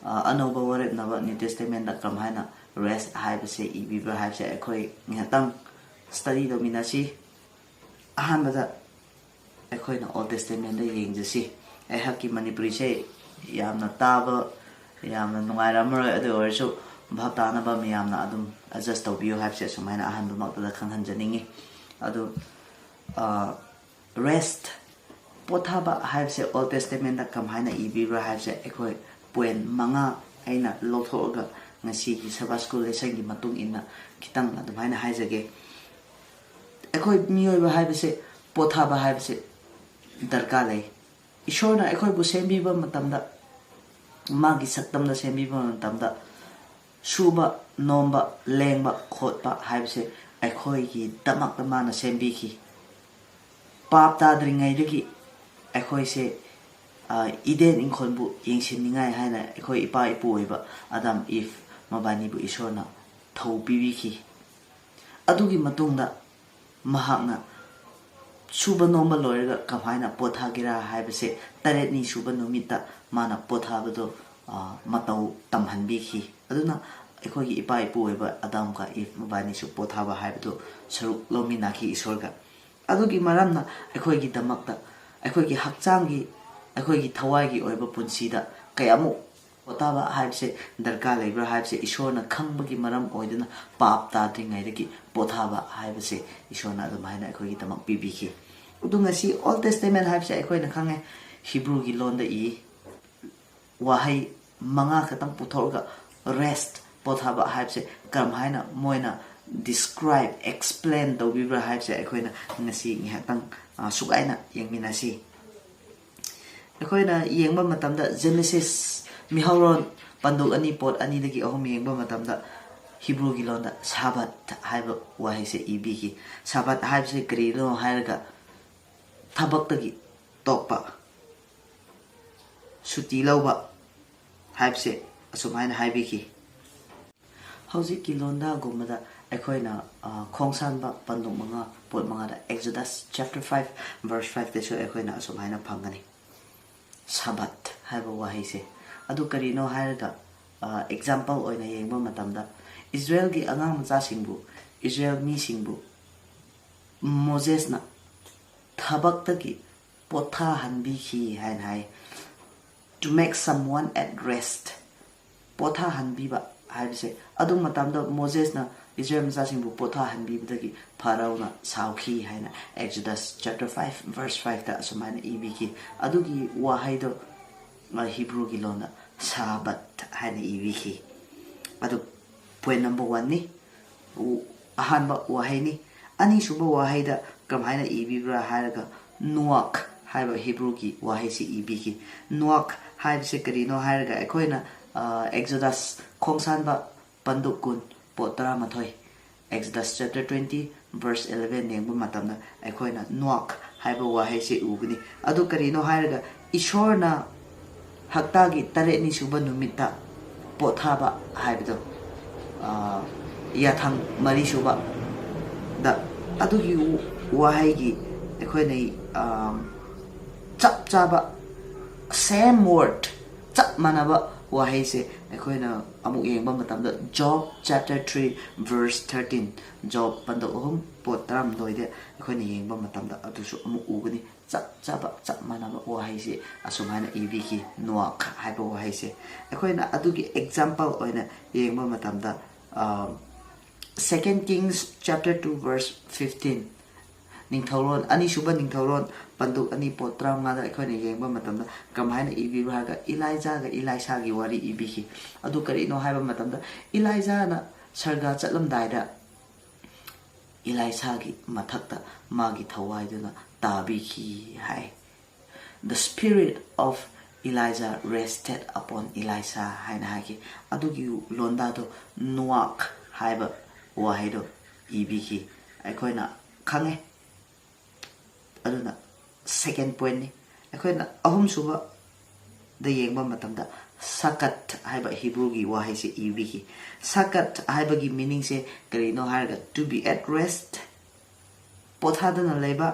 ꯑ, ꯑꯅꯧꯕ ꯋꯥꯔꯦꯞꯅꯕ ꯅ꯭ꯌꯨ ꯇꯦꯁꯇꯃꯦꯟꯗ ꯀꯃꯥꯏꯅ ꯔꯦꯁ꯭ꯠ ꯍꯥꯏꯕꯁꯦ ꯏꯕꯤꯕ꯭ꯔꯥ ꯍꯥꯏꯕꯁꯦ ꯑꯩꯈꯣꯏ ꯉꯥꯏꯍꯥꯛꯇꯪ ꯁ꯭ꯇꯗꯤ ꯇꯧꯃꯤꯟꯅꯁꯤ꯫ ꯑꯍꯥꯟꯕꯗ ꯑꯩꯈꯣꯏꯅ ꯑꯣꯜ ꯇꯦꯁꯇꯃꯦꯟꯗ ꯌꯦꯡꯖꯁꯤ꯫ ꯑꯩꯍꯥꯛꯀꯤ ꯃꯅꯤꯄꯨꯔꯤꯁꯦ ꯌꯥꯝꯅ ꯇꯥꯕ ꯌꯥꯝꯅ ꯅꯨꯡꯉꯥꯏꯔꯝꯃꯔꯣꯏ, ꯑꯗꯨ ꯑꯣꯏꯔꯁꯨ ꯚꯥꯞ ꯇꯥꯅꯕ ꯃꯌꯥꯝꯅ ꯑꯗꯨꯝ ꯑꯦꯗꯖꯁ꯭ꯠ ꯇꯧꯕꯤꯌꯨ ꯍꯥꯏꯕꯁꯦ ꯑꯁꯨꯃꯥꯏꯅ ꯑꯍꯥꯟꯕꯃꯛꯇꯗ ꯈꯪꯍꯟꯖꯅꯤꯡꯉꯤ꯫ ꯑꯗꯨ ꯑ, ꯔꯦꯁ꯭ꯠ, ꯄꯣꯊꯥꯕ ꯍꯥꯏꯕꯁꯦ ꯑꯣꯜ ꯇꯦꯁꯇꯃꯦꯟꯗ ꯀꯃꯥꯏꯅ ꯏꯕꯤꯕ꯭ꯔꯥ ꯍꯥꯏꯕꯁꯦ ꯑꯩꯈꯣꯏ ꯄꯣꯏꯟꯠ ꯃꯉꯥ ꯑꯩꯅ ꯂꯧꯊꯣꯛꯑꯒ ꯉꯁꯤꯒꯤ ꯁꯕꯥ ꯁ꯭ꯀꯨꯜ ꯂꯦꯁꯟꯒꯤ ꯃꯇꯨꯡ ꯏꯟꯅ ꯈꯤꯇꯪ ꯑꯗꯨꯃꯥꯏꯅ ꯍꯥꯏꯖꯒꯦ꯫ ꯑꯩꯈꯣꯏ ꯃꯤꯑꯣꯏꯕ ꯍꯥꯏꯕꯁꯦ ꯄꯣꯊꯥꯕ ꯍꯥꯏꯕꯁꯦ ꯗꯔꯀꯥꯔ ꯂꯩ꯫ ꯏꯁꯣꯔꯅ ꯑꯩꯈꯣꯏꯕꯨ ꯁꯦꯝꯕꯤꯕ ꯃꯇꯝꯗ, ꯃꯥꯒꯤ ꯁꯛꯇꯝꯗ ꯁꯦꯝꯕꯤꯕ ꯃꯇꯝꯗ, ꯁꯨꯕ, ꯅꯣꯝꯕ, ꯂꯦꯡꯕ, ꯈꯣꯠꯄ ꯍꯥꯏꯕꯁꯦ ꯑꯩꯈꯣꯏꯒꯤꯗꯃꯛꯇ ꯃꯥꯅ ꯁꯦꯝꯕꯤꯈꯤ꯫ ꯄꯥꯞ ꯇꯥꯗ꯭ꯔꯤꯉꯩꯗꯒꯤ ꯑꯩꯈꯣꯏꯁꯦ, ꯑ, ꯏꯗꯦꯟ ꯏꯪꯈꯣꯜꯕꯨ ꯌꯦꯡꯁꯤꯟꯅꯤꯡꯉꯥꯏ ꯍꯥꯏꯅ ꯑꯩꯈꯣꯏ ꯏꯄꯥ ꯏꯄꯨ ꯑꯣꯏꯕ ꯑꯗꯥꯝ ꯏꯚ ꯃꯕꯥꯅꯤꯕꯨ ꯏꯁꯣꯔꯅ ꯊꯧ ꯄꯤꯕꯤꯈꯤ꯫ ꯑꯗꯨꯒꯤ ꯃꯇꯨꯡꯗ ꯃꯍꯥꯛꯅ ꯁꯨꯕ ꯅꯣꯝꯕ ꯂꯣꯏꯔꯒ ꯀꯃꯥꯏꯅ ꯄꯣꯊꯥꯒꯦꯔꯥ ꯍꯥꯏꯕꯁꯦ ꯇꯔꯦꯠꯅꯤ ꯁꯨꯕ ꯅꯨꯃꯤꯠꯇ ꯃꯥꯅ ꯄꯣꯊꯥꯕꯗꯣ, ꯑ, ꯃꯇꯧ ꯇꯝꯍꯟꯕꯤꯈꯤ꯫ ꯑꯗꯨꯅ ꯑꯩꯈꯣꯏꯒꯤ ꯏꯄꯥ ꯏꯄꯨ ꯑꯣꯏꯕ ꯑꯗꯥꯝꯒ ꯏꯚ ꯃꯕꯥꯅꯤꯁꯨ ꯄꯣꯊꯥꯕ ꯍꯥꯏꯕꯗꯨ ꯁꯔꯨꯛ ꯂꯧꯃꯤꯟꯅꯈꯤ ꯏꯁꯣꯔꯒ꯫ ꯑꯗꯨꯒꯤ ꯃꯔꯝꯅ ꯑꯩꯈꯣꯏꯒꯤꯗꯃꯛꯇ, ꯑꯩꯈꯣꯏꯒꯤ ꯍꯛꯆꯥꯡꯒꯤ, ꯑꯩꯈꯣꯏꯒꯤ ꯊꯋꯥꯏꯒꯤ ꯑꯣꯏꯕ ꯄꯨꯟꯁꯤꯗ ꯀꯌꯥꯃꯨꯛ ꯄꯣꯊꯥꯕ ꯍꯥꯏꯕꯁꯦ ꯗꯔꯀꯥꯔ ꯂꯩꯕ꯭ꯔꯥ ꯍꯥꯏꯕꯁꯦ ꯏꯁꯣꯔꯅ ꯈꯪꯕꯒꯤ ꯃꯔꯝ ꯑꯣꯏꯗꯨꯅ ꯄꯥꯞ ꯇꯥꯗ꯭ꯔꯤꯉꯩꯗꯒꯤ ꯄꯣꯊꯥꯕ ꯍꯥꯏꯕꯁꯦ ꯏꯁꯣꯔꯅ ꯑꯗꯨꯝ ꯍꯥꯏꯅ ꯑꯩꯈꯣꯏꯒꯤꯗꯃꯛ ꯄꯤꯕꯤꯈꯤ꯫ ꯑꯗꯨ ꯉꯁꯤ Old Testament ꯍꯥꯏꯕꯁꯦ ꯑꯩꯈꯣꯏꯅ ꯈꯪꯉꯦ, ꯍꯤꯕ꯭ꯔꯨꯒꯤ ꯂꯣꯟꯗ ꯏ, ꯋꯥꯍꯩ ꯃꯉꯥ ꯈꯛꯇꯪ ꯄꯨꯊꯣꯛꯑꯒ rest, ꯄꯣꯊꯥꯕ ꯍꯥꯏꯕꯁꯦ ꯀꯔꯝ ꯍꯥꯏꯅ ꯃꯣꯏꯅ describe, explain ꯇꯧꯕꯤꯕ꯭ꯔꯥ ꯍꯥꯏꯕꯁꯦ ꯑꯩꯈꯣꯏꯅ ꯉꯁꯤ ꯉꯥꯏꯍꯥꯛꯇꯪ, ꯑ, ꯁꯨꯒꯥꯏꯅ ꯌꯦꯡꯃꯤꯟꯅꯁꯤ꯫ ꯑꯩꯈꯣꯏꯅ ꯌꯦꯡꯕ ꯃꯇꯝꯗ Genesis, ꯃꯤꯍꯧꯔꯣꯟ, ꯄꯟꯗꯨꯛ ꯑꯅꯤ, ꯄꯣꯠ ꯑꯅꯤꯗꯒꯤ ꯑꯍꯨꯝ ꯌꯦꯡꯕ ꯃꯇꯝꯗ ꯍꯤꯕ꯭ꯔꯨꯒꯤ ꯂꯣꯟꯗ ꯁꯥꯕꯠ ꯍꯥꯏꯕ ꯋꯥꯍꯩꯁꯦ ꯏꯕꯤꯈꯤ꯫ ꯁꯥꯕꯠ ꯍꯥꯏꯕꯁꯦ ꯀꯔꯤꯅꯣ ꯍꯥꯏꯔꯒ ꯊꯕꯛꯇꯒꯤ ꯇꯣꯛꯄ, ꯁꯨꯇꯤ ꯂꯧꯕ ꯍꯥꯏꯕꯁꯦ ꯑꯁꯨꯃꯥꯏꯅ ꯍꯥꯏꯕꯤꯈꯤ꯫ ꯍꯧꯖꯤꯛꯀꯤ ꯂꯣꯟꯗꯥꯒꯨꯝꯕꯗ ꯑꯩꯈꯣꯏꯅ, ꯑ, ꯈꯣꯡꯁꯥꯟꯕ ꯄꯟꯗꯨꯛ ꯃꯉꯥ, ꯄꯣꯠ ꯃꯉꯥꯗ, Exodus chapter five verse five ꯇꯁꯨ ꯑꯩꯈꯣꯏꯅ ꯑꯁꯨꯃꯥꯏꯅ ꯐꯪꯒꯅꯤ, ꯁꯥꯕꯠ ꯍꯥꯏꯕ ꯋꯥꯍꯩꯁꯦ꯫ ꯑꯗꯨ ꯀꯔꯤꯅꯣ ꯍꯥꯏꯔꯒ, ꯑ, example ꯑꯣꯏꯅ ꯌꯦꯡꯕ ꯃꯇꯝꯗ, ꯏꯁꯔꯥꯌꯦꯜꯒꯤ ꯑꯉꯥꯡ ꯃꯆꯥꯁꯤꯡꯕꯨ, ꯏꯁꯔꯥꯌꯦꯜ ꯃꯤꯁꯤꯡꯕꯨ ꯃꯣꯖꯦꯁꯅ ꯊꯕꯛꯇꯒꯤ ꯄꯣꯊꯥꯍꯟꯕꯤꯈꯤ ꯍꯥꯏꯅ ꯍꯥꯏ, to make someone at rest, ꯄꯣꯊꯥꯍꯟꯕꯤꯕ ꯍꯥꯏꯕꯁꯦ꯫ ꯑꯗꯨ ꯃꯇꯝꯗ ꯃꯣꯖꯦꯁꯅ ꯏꯁꯔꯥꯌꯦꯜ ꯃꯆꯥꯁꯤꯡꯕꯨ ꯄꯣꯊꯥꯍꯟꯕꯤꯕꯗꯒꯤ ꯐꯔꯥꯑꯣꯅ ꯁꯥꯎꯈꯤ ꯍꯥꯏꯅ Exodus chapter five verse five ꯇ ꯑꯁꯨꯃꯥꯏꯅ ꯏꯕꯤꯈꯤ꯫ ꯑꯗꯨꯒꯤ ꯋꯥꯍꯩꯗꯣ, ꯑ, ꯍꯤꯕ꯭ꯔꯨꯒꯤ ꯂꯣꯟꯗ ꯁꯥꯕꯠ ꯍꯥꯏꯅ ꯏꯕꯤꯈꯤ꯫ ꯑꯗꯨ point number one ꯅꯤ, ꯎ-, ꯑꯍꯥꯟꯕ ꯋꯥꯍꯩꯅꯤ꯫ ꯑꯅꯤꯁꯨꯕ ꯋꯥꯍꯩꯗ ꯀꯔꯝꯍꯥꯏꯅ ꯏꯕꯤꯕ꯭ꯔꯥ ꯍꯥꯏꯔꯒ, ꯅꯨꯋꯥꯛ ꯍꯥꯏꯕ ꯍꯤꯕ꯭ꯔꯨꯒꯤ ꯋꯥꯍꯩꯁꯤ ꯏꯕꯤꯈꯤ꯫ ꯅꯨꯋꯥꯛ ꯍꯥꯏꯕꯁꯦ ꯀꯔꯤꯅꯣ ꯍꯥꯏꯔꯒ, ꯑꯩꯈꯣꯏꯅ, ꯑ, Exodus, ꯈꯣꯡꯁꯥꯟꯕ ꯄꯟꯗꯨꯛ ꯀꯨꯟ, ꯄꯣꯠ ꯇꯔꯥꯃꯥꯊꯣꯏ, Exodus chapter twenty verse eleven ꯌꯦꯡꯕ ꯃꯇꯝꯗ ꯑꯩꯈꯣꯏꯅ ꯅꯨꯋꯥꯛ ꯍꯥꯏꯕ ꯋꯥꯍꯩꯁꯦ ꯎꯒꯅꯤ꯫ ꯑꯗꯨ ꯀꯔꯤꯅꯣ ꯍꯥꯏꯔꯒ, ꯏꯁꯣꯔꯅ ꯍꯞꯇꯥꯒꯤ ꯇꯔꯦꯠꯅꯤ ꯁꯨꯕ ꯅꯨꯃꯤꯠꯇ ꯄꯣꯊꯥꯕ ꯍꯥꯏꯕꯗꯣ, ꯑ, ꯌꯥꯊꯪ ꯃꯔꯤ ꯁꯨꯕꯗ, ꯑꯗꯨꯒꯤ ꯋꯥꯍꯩꯒꯤ ꯑꯩꯈꯣꯏꯅ, ꯑ, ꯆꯞ ꯆꯥꯕ, same word, ꯆꯞ ꯃꯥꯟꯅꯕ ꯋꯥꯍꯩꯁꯦ ꯑꯩꯈꯣꯏꯅ ꯑꯃꯨꯛ ꯌꯦꯡꯕ ꯃꯇꯝꯗ, Job chapter three verse thirteen, Job ꯄꯟꯗꯨꯛ ꯑꯍꯨꯝ, ꯄꯣꯠ ꯇꯔꯥꯃꯥꯊꯣꯏꯗ ꯑꯩꯈꯣꯏꯅ ꯌꯦꯡꯕ ꯃꯇꯝꯗ ꯑꯗꯨꯁꯨ ꯑꯃꯨꯛ ꯎꯒꯅꯤ꯫ ꯆꯞ ꯆꯥꯕ, ꯆꯞ ꯃꯥꯟꯅꯕ ꯋꯥꯍꯩꯁꯦ ꯑꯁꯨꯃꯥꯏꯅ ꯏꯕꯤꯈꯤ, ꯅꯣꯑꯥꯈ ꯍꯥꯏꯕ ꯋꯥꯍꯩꯁꯦ꯫ ꯑꯩꯈꯣꯏꯅ ꯑꯗꯨꯒꯤ example ꯑꯣꯏꯅ ꯌꯦꯡꯕ ꯃꯇꯝꯗ, ꯑ, Second Kings chapter two verse fifteen, ꯅꯤꯡꯊꯧꯔꯣꯟ, ꯑꯅꯤꯁꯨꯕ ꯅꯤꯡꯊꯧꯔꯣꯟ, ꯄꯟꯗꯨꯛ ꯑꯅꯤ, ꯄꯣꯠ ꯇꯔꯥꯃꯉꯥꯗ ꯑꯩꯈꯣꯏꯅ ꯌꯦꯡꯕ ꯃꯇꯝꯗ ꯀꯃꯥꯏꯅ ꯏꯕꯤꯕ꯭ꯔꯥ ꯍꯥꯏꯔꯒ, ꯏꯂꯥꯏꯖꯥꯒ ꯏꯂꯥꯏꯁꯥꯒꯤ ꯋꯥꯔꯤ ꯏꯕꯤꯈꯤ꯫ ꯑꯗꯨ ꯀꯔꯤꯅꯣ ꯍꯥꯏꯕ ꯃꯇꯝꯗ, ꯏꯂꯥꯏꯖꯥꯅ ꯁꯔꯒ ꯆꯠꯂꯝꯗꯥꯏꯗ ꯏꯂꯥꯏꯁꯥꯒꯤ ꯃꯊꯛꯇ ꯃꯥꯒꯤ ꯊꯋꯥꯏꯗꯨꯅ ꯇꯥꯕꯤꯈꯤ ꯍꯥꯏ꯫ "The spirit of Elijah rested upon Elisha" ꯍꯥꯏꯅ ꯍꯥꯏꯈꯤ꯫ ꯑꯗꯨꯒꯤ ꯂꯣꯟꯗꯥꯗꯣ ꯅꯣꯑꯥꯈ ꯍꯥꯏꯕ ꯋꯥꯍꯩꯗꯣ ꯏꯕꯤꯈꯤ꯫ ꯑꯩꯈꯣꯏꯅ ꯈꯪꯉꯦ꯫ ꯑꯗꯨꯅ second pointꯅꯤ꯫ ꯑꯩꯈꯣꯏꯅ ꯑꯍꯨꯝꯁꯨꯕꯗ ꯌꯦꯡꯕ ꯃꯇꯝꯗ, ꯁꯥꯀꯠ ꯍꯥꯏꯕ ꯍꯤꯕ꯭ꯔꯨꯒꯤ ꯋꯥꯍꯩꯁꯦ ꯏꯕꯤꯈꯤ꯫ ꯁꯥꯀꯠ ꯍꯥꯏꯕꯒꯤ meaningꯁꯦ ꯀꯔꯤꯅꯣ ꯍꯥꯏꯔꯒ, to be at rest, ꯄꯣꯊꯥꯗꯅ ꯂꯩꯕ,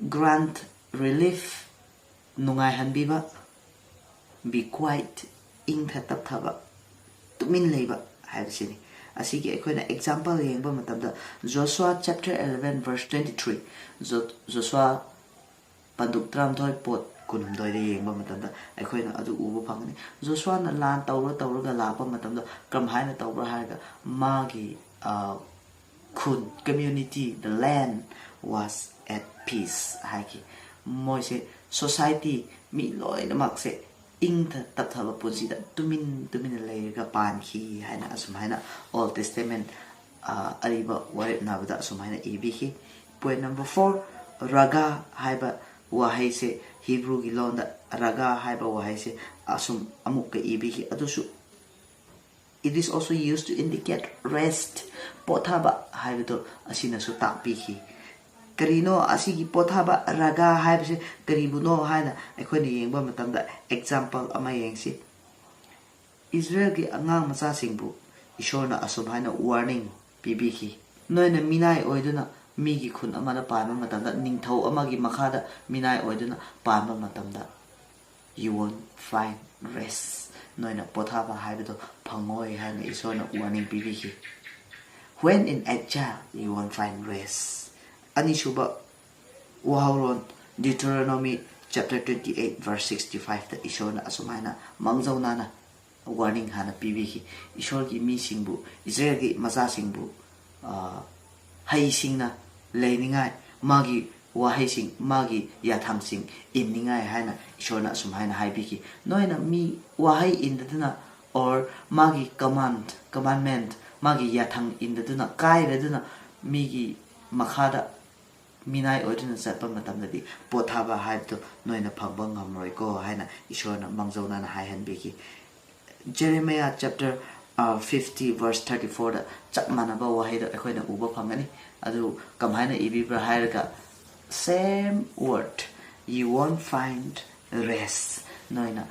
grant relief, ꯅꯨꯡꯉꯥꯏꯍꯟꯕꯤꯕ, be quiet, ꯏꯪꯊ ꯇꯞꯊꯕ, ꯇꯨꯃꯤꯟ ꯂꯩꯕ ꯍꯥꯏꯕꯁꯤꯅꯤ꯫ ꯑꯁꯤꯒꯤ ꯑꯩꯈꯣꯏꯅ example ꯌꯦꯡꯕ ꯃꯇꯝꯗ, Joshua chapter eleven verse twenty-three, ꯖꯣ-, ꯖꯣꯁꯨꯋꯥ ꯄꯟꯗꯨꯛ ꯇꯔꯥꯃꯥꯊꯣꯏ, ꯄꯣꯠ ꯀꯨꯟꯍꯨꯝꯗꯣꯏꯗ ꯌꯦꯡꯕ ꯃꯇꯝꯗ ꯑꯩꯈꯣꯏꯅ ꯑꯗꯨ ꯎꯕ ꯐꯪꯒꯅꯤ꯫ ꯖꯣꯁꯨꯋꯥꯅ ꯂꯥꯟ ꯇꯧꯔ ꯇꯧꯔꯒ ꯂꯥꯛꯄ ꯃꯇꯝꯗ ꯀꯔꯝꯍꯥꯏꯅ ꯇꯧꯕ꯭ꯔꯥ ꯍꯥꯏꯔꯒ, ꯃꯥꯒꯤ, ꯑ, ꯈꯨꯟ, community, the land was at peace ꯍꯥꯏꯈꯤ꯫ ꯃꯣꯏꯁꯦ, society, ꯃꯤ ꯂꯣꯏꯅꯃꯛꯁꯦ ꯏꯪꯊ ꯇꯞꯊꯕ ꯄꯨꯟꯁꯤꯗ ꯇꯨꯃꯤꯟ ꯇꯨꯃꯤꯟꯅ ꯂꯩꯔꯒ ꯄꯥꯟꯈꯤ ꯍꯥꯏꯅ ꯑꯁꯨꯃꯥꯏꯅ Old Testament, ꯑ, ꯑꯔꯤꯕ ꯋꯥꯔꯦꯞꯅꯕꯗ ꯑꯁꯨꯃꯥꯏꯅ ꯏꯕꯤꯈꯤ꯫ Point number four, ꯔꯒꯥ ꯍꯥꯏꯕ ꯋꯥꯍꯩꯁꯦ, ꯍꯤꯕ꯭ꯔꯨꯒꯤ ꯂꯣꯟꯗ ꯔꯒꯥ ꯍꯥꯏꯕ ꯋꯥꯍꯩꯁꯦ ꯑꯁꯨꯝ ꯑꯃꯨꯛꯀ ꯏꯕꯤꯈꯤ꯫ ꯑꯗꯨꯁꯨ, it is also used to indicate rest, ꯄꯣꯊꯥꯕ ꯍꯥꯏꯕꯗꯣ ꯑꯁꯤꯅꯁꯨ ꯇꯥꯛꯄꯤꯈꯤ꯫ ꯀꯔꯤꯅꯣ ꯑꯁꯤꯒꯤ ꯄꯣꯊꯥꯕ, ꯔꯒꯥ ꯍꯥꯏꯕꯁꯦ ꯀꯔꯤꯕꯨꯅꯣ ꯍꯥꯏꯅ ꯑꯩꯈꯣꯏꯅ ꯌꯦꯡꯕ ꯃꯇꯝꯗ, example ꯑꯃ ꯌꯦꯡꯁꯤ꯫ ꯏꯁꯔꯥꯌꯦꯜꯒꯤ ꯑꯉꯥꯡ ꯃꯆꯥꯁꯤꯡꯕꯨ ꯏꯁꯣꯔꯅ ꯑꯁꯨꯝ ꯍꯥꯏꯅ warning ꯄꯤꯕꯤꯈꯤ, "ꯅꯣꯏꯅ ꯃꯤꯅꯥꯏ ꯑꯣꯏꯗꯨꯅ ꯃꯤꯒꯤ ꯈꯨꯟ ꯑꯃꯗ ꯄꯥꯟꯕ ꯃꯇꯝꯗ, ꯅꯤꯡꯊꯧ ꯑꯃꯒꯤ ꯃꯈꯥꯗ ꯃꯤꯅꯥꯏ ꯑꯣꯏꯗꯨꯅ ꯄꯥꯟꯕ ꯃꯇꯝꯗ, you won't find rest꯫ ꯅꯣꯏꯅ ꯄꯣꯊꯥꯕ ꯍꯥꯏꯕꯗꯣ ꯐꯪꯉꯣꯏ" ꯍꯥꯏꯅ ꯏꯁꯣꯔꯅ warning ꯄꯤꯕꯤꯈꯤ꯫ "When in exile, you won't find rest"꯫ ꯑꯅꯤꯁꯨꯕ ꯋꯥꯍꯧꯔꯣꯜ, Deuteronomy chapter twenty eight verse sixty five ꯇ ꯏꯁꯣꯔꯅ ꯑꯁꯨꯃꯥꯏꯅ ꯃꯥꯡꯖꯧꯅꯅ warning ꯍꯥꯟꯅ ꯄꯤꯕꯤꯈꯤ꯫ ꯏꯁꯣꯔꯒꯤ ꯃꯤꯁꯤꯡꯕꯨ, ꯏꯁꯔꯥꯌꯦꯜꯒꯤ ꯃꯆꯥꯁꯤꯡꯕꯨ, ꯑ, ꯍꯩꯁꯤꯡꯅ ꯂꯩꯅꯤꯡꯉꯥꯏ, ꯃꯥꯒꯤ ꯋꯥꯍꯩꯁꯤꯡ, ꯃꯥꯒꯤ ꯌꯥꯊꯪꯁꯤꯡ ꯏꯟꯅꯤꯡꯉꯥꯏ ꯍꯥꯏꯅ ꯏꯁꯣꯔꯅ ꯑꯁꯨꯝ ꯍꯥꯏꯅ ꯍꯥꯏꯕꯤꯈꯤ꯫ ꯅꯣꯏꯅ ꯃꯤ ꯋꯥꯍꯩ ꯏꯟꯗꯗꯨꯅ, or ꯃꯥꯒꯤ command, commandment, ꯃꯥꯒꯤ ꯌꯥꯊꯪ ꯏꯟꯗꯗꯨꯅ, ꯀꯥꯏꯔꯗꯨꯅ ꯃꯤꯒꯤ ꯃꯈꯥꯗ ꯃꯤꯅꯥꯏ ꯑꯣꯏꯗꯨꯅ ꯆꯠꯄ ꯃꯇꯝꯗꯗꯤ ꯄꯣꯊꯥꯕ ꯍꯥꯏꯕꯗꯨ ꯅꯣꯏꯅ ꯐꯪꯕ ꯉꯝꯔꯣꯏꯀꯣ ꯍꯥꯏꯅ ꯏꯁꯣꯔꯅ ꯃꯥꯡꯖꯧꯅꯅ ꯍꯥꯏꯍꯟꯕꯤꯈꯤ꯫ Jeremiah chapter, uh, fifty verse thirty four ꯗ ꯆꯞ ꯃꯥꯟꯅꯕ ꯋꯥꯍꯩꯗꯣ ꯑꯩꯈꯣꯏꯅ ꯎꯕ ꯐꯪꯒꯅꯤ꯫ ꯑꯗꯨ ꯀꯃꯥꯏꯅ ꯏꯕꯤꯕ꯭ꯔꯥ ꯍꯥꯏꯔꯒ, "Same word, you won't find rest." ꯅꯣꯏꯅ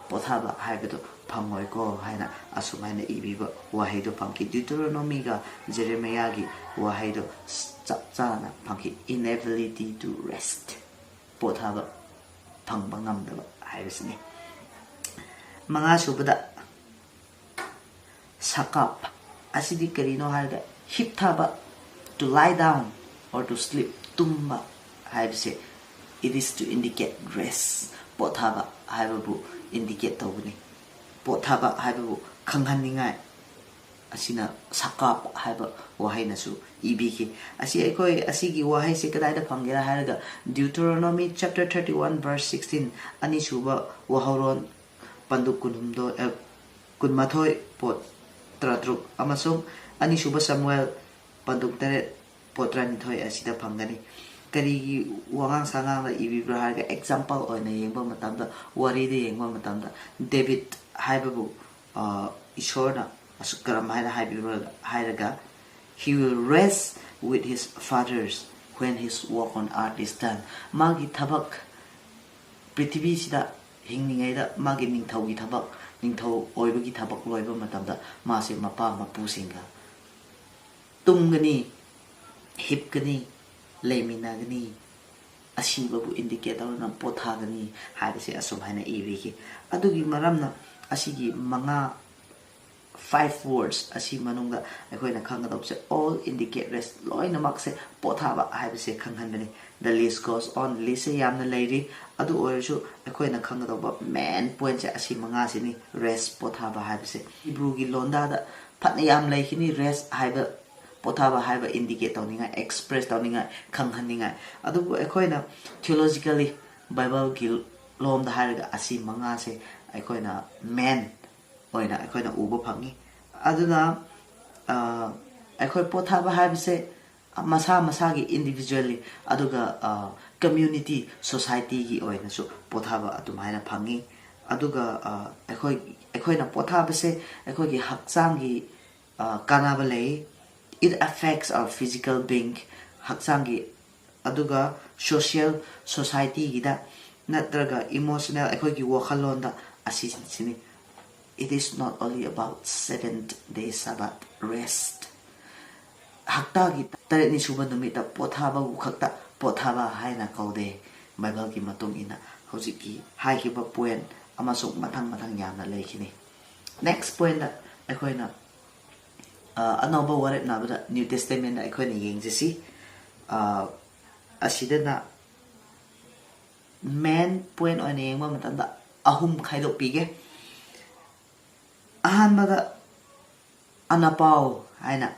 ꯄꯣꯊꯥꯕ ꯍꯥꯏꯕꯗꯨ ꯐꯪꯉꯣꯏꯀꯣ ꯍꯥꯏꯅ ꯑꯁꯨꯃꯥꯏꯅ ꯏꯕꯤꯕ ꯋꯥꯍꯩꯗꯣ ꯐꯪꯈꯤ꯫ Deuteronomy ꯒ Jeremiah ꯒꯤ ꯋꯥꯍꯩꯗꯣ ꯆꯞ ꯆꯥꯅ ꯐꯪꯈꯤ, inability to rest, ꯄꯣꯊꯥꯕ ꯐꯪꯕ ꯉꯝꯗꯕ ꯍꯥꯏꯕꯁꯤꯅꯤ꯫ ꯃꯉꯥ ꯁꯨꯕꯗ, ꯁꯀꯥꯞ꯫ ꯑꯁꯤꯗꯤ ꯀꯔꯤꯅꯣ ꯍꯥꯏꯔꯒ, ꯍꯤꯞꯊꯕ, to lie down or to sleep, ꯇꯨꯝꯕ ꯍꯥꯏꯕꯁꯦ, it is to indicate rest, ꯄꯣꯊꯥꯕ ꯍꯥꯏꯕꯕꯨ indicate ꯇꯧꯕꯅꯤ꯫ ꯄꯣꯊꯥꯕ ꯍꯥꯏꯕꯕꯨ ꯈꯪꯍꯟꯅꯤꯡꯉꯥꯏ ꯑꯁꯤꯅ ꯁꯀꯥꯞ ꯍꯥꯏꯕ ꯋꯥꯍꯩꯅꯁꯨ ꯏꯕꯤꯈꯤ꯫ ꯑꯁꯤ ꯑꯩꯈꯣꯏ ꯑꯁꯤꯒꯤ ꯋꯥꯍꯩꯁꯦ ꯀꯗꯥꯏꯗ ꯐꯪꯒꯦꯔꯥ ꯍꯥꯏꯔꯒ, Deuteronomy chapter thirty one verse sixteen, ꯑꯅꯤꯁꯨꯕ ꯋꯥꯍꯧꯔꯣꯟ ꯄꯟꯗꯨꯞ ꯀꯨꯟꯍꯨꯝꯗꯣꯏ, ꯑ, ꯀꯨꯟꯃꯥꯊꯣꯏ ꯄꯣꯠ ꯇꯔꯥꯇꯔꯨꯛ, ꯑꯃꯁꯨꯡ ꯑꯅꯤꯁꯨꯕ ꯁꯃꯨꯑꯦꯜ ꯄꯟꯗꯨꯞ ꯇꯔꯦꯠ ꯄꯣꯠ ꯇꯔꯥꯅꯤꯊꯣꯏ ꯑꯁꯤꯗ ꯐꯪꯒꯅꯤ꯫ ꯀꯔꯤꯒꯤ ꯋꯥꯉꯥꯡ ꯁꯉꯥꯡꯗ ꯏꯕꯤꯕ꯭ꯔꯥ ꯍꯥꯏꯔꯒ, example ꯑꯣꯏꯅ ꯌꯦꯡꯕ ꯃꯇꯝꯗ, ꯋꯥꯔꯤꯗ ꯌꯦꯡꯕ ꯃꯇꯝꯗ, ꯗꯦꯕꯤꯠ ꯍꯥꯏꯕꯕꯨ, ꯑ, ꯏꯁꯣꯔꯅ ꯑꯁꯨꯛ ꯀꯔꯝ ꯍꯥꯏꯅ ꯍꯥꯏꯕꯤꯕ꯭ꯔꯥ ꯍꯥꯏꯔꯒ, "He will rest with his fathers when his work on earth is done." ꯃꯥꯒꯤ ꯊꯕꯛ, ꯄ꯭ꯔꯤꯊꯤꯕꯤꯁꯤꯗ ꯍꯤꯡꯂꯤꯉꯩꯗ ꯃꯥꯒꯤ ꯅꯤꯡꯊꯧꯒꯤ ꯊꯕꯛ, ꯅꯤꯡꯊꯧ ꯑꯣꯏꯕꯒꯤ ꯊꯕꯛ ꯂꯣꯏꯕ ꯃꯇꯝꯗ ꯃꯥꯁꯦ ꯃꯄꯥ ꯃꯄꯨꯁꯤꯡꯒ ꯇꯨꯝꯒꯅꯤ, ꯍꯤꯞꯀꯅꯤ, ꯂꯩꯃꯤꯟꯅꯒꯅꯤ, ꯑꯁꯤꯕꯕꯨ indicate ꯇꯧꯗꯨꯅ ꯄꯣꯊꯥꯒꯅꯤ ꯍꯥꯏꯕꯁꯦ ꯑꯁꯨꯝ ꯍꯥꯏꯅ ꯏꯕꯤꯈꯤ꯫ ꯑꯗꯨꯒꯤ ꯃꯔꯝꯅ ꯑꯁꯤꯒꯤ ꯃꯉꯥ, five words ꯑꯁꯤ ꯃꯅꯨꯡꯗ ꯑꯩꯈꯣꯏꯅ ꯈꯪꯒꯗꯧꯕꯁꯦ, all indicate rest, ꯂꯣꯏꯅꯃꯛꯁꯦ ꯄꯣꯊꯥꯕ ꯍꯥꯏꯕꯁꯦ ꯈꯪꯍꯟꯕꯅꯤ꯫ The list goes on. Listꯁꯦ ꯌꯥꯝꯅ ꯂꯩꯔꯤ꯫ ꯑꯗꯨ ꯑꯣꯏꯔꯁꯨ ꯑꯩꯈꯣꯏꯅ ꯈꯪꯒꯗꯧꯕ main pointꯁꯦ ꯑꯁꯤ ꯃꯉꯥꯁꯤꯅꯤ꯫ Rest, ꯄꯣꯊꯥꯕ ꯍꯥꯏꯕꯁꯦ꯫ ꯍꯤꯕ꯭ꯔꯨꯒꯤ ꯂꯣꯟꯗꯥꯗ ꯐꯅ ꯌꯥꯝ ꯂꯩꯈꯤꯅꯤ, rest ꯍꯥꯏꯕ, ꯄꯣꯊꯥꯕ ꯍꯥꯏꯕ indicate ꯇꯧꯅꯤꯡꯉꯥꯏ, express ꯇꯧꯅꯤꯡꯉꯥꯏ, ꯈꯪꯍꯟꯅꯤꯡꯉꯥꯏ꯫ ꯑꯗꯨꯕꯨ ꯑꯩꯈꯣꯏꯅ theologically, Bibleꯒꯤ ꯂꯣꯝꯗ ꯍꯥꯏꯔꯒ ꯑꯁꯤ ꯃꯉꯥꯁꯦ ꯑꯩꯈꯣꯏꯅ main ꯑꯣꯏꯅ ꯑꯩꯈꯣꯏꯅ ꯎꯕ ꯐꯪꯉꯤ꯫ ꯑꯗꯨꯅ, ꯑ, ꯑꯩꯈꯣꯏ ꯄꯣꯊꯥꯕ ꯍꯥꯏꯕꯁꯦ ꯃꯁꯥ ꯃꯁꯥꯒꯤ individually, ꯑꯗꯨꯒ, ꯑ, community, societyꯒꯤ ꯑꯣꯏꯅꯁꯨ ꯄꯣꯊꯥꯕ ꯑꯗꯨꯃꯥꯏꯅ ꯐꯪꯉꯤ꯫ ꯑꯗꯨꯒ, ꯑ, ꯑꯩꯈꯣꯏ, ꯑꯩꯈꯣꯏꯅ ꯄꯣꯊꯥꯕꯁꯦ ꯑꯩꯈꯣꯏꯒꯤ ꯍꯛꯆꯥꯡꯒꯤ, ꯑ, ꯀꯥꯟꯅꯕ ꯂꯩ꯫ It affects our physical being, ꯍꯛꯆꯥꯡꯒꯤ, ꯑꯗꯨꯒ social, societyꯒꯤꯗ, ꯅꯠꯇ꯭ꯔꯒ emotional, ꯑꯩꯈꯣꯏꯒꯤ ꯋꯥꯈꯜꯂꯣꯟꯗ꯫ ꯑꯁꯤꯁꯤꯅꯤ꯫ It is not only about seventh day Sabbath rest. ꯍꯞꯇꯥꯒꯤ ꯇꯔꯦꯠꯅꯤ ꯁꯨꯕ ꯅꯨꯃꯤꯠꯇ ꯄꯣꯊꯥꯕꯕꯨ ꯈꯛꯇ ꯄꯣꯊꯥꯕ ꯍꯥꯏꯅ ꯀꯧꯗꯦ꯫ Bibleꯒꯤ ꯃꯇꯨꯡ ꯏꯟꯅ ꯍꯧꯖꯤꯛꯀꯤ ꯍꯥꯏꯈꯤꯕ point ꯑꯃꯁꯨꯡ ꯃꯊꯪ ꯃꯊꯪ ꯌꯥꯝꯅ ꯂꯩꯈꯤꯅꯤ꯫ Next pointꯇ ꯑꯩꯈꯣꯏꯅ, ꯑ, ꯑꯅꯧꯕ ꯋꯥꯔꯦꯞꯅꯕꯗ New Testamentꯇ ꯑꯩꯈꯣꯏꯅ ꯌꯦꯡꯖꯁꯤ꯫ ꯑ, ꯑꯁꯤꯗꯅ main point ꯑꯣꯏꯅ ꯌꯦꯡꯕ ꯃꯇꯝꯗ ꯑꯍꯨꯝ ꯈꯥꯏꯗꯣꯛꯄꯤꯒꯦ꯫ ꯑꯍꯥꯟꯕꯗ anapao ꯍꯥꯏꯅ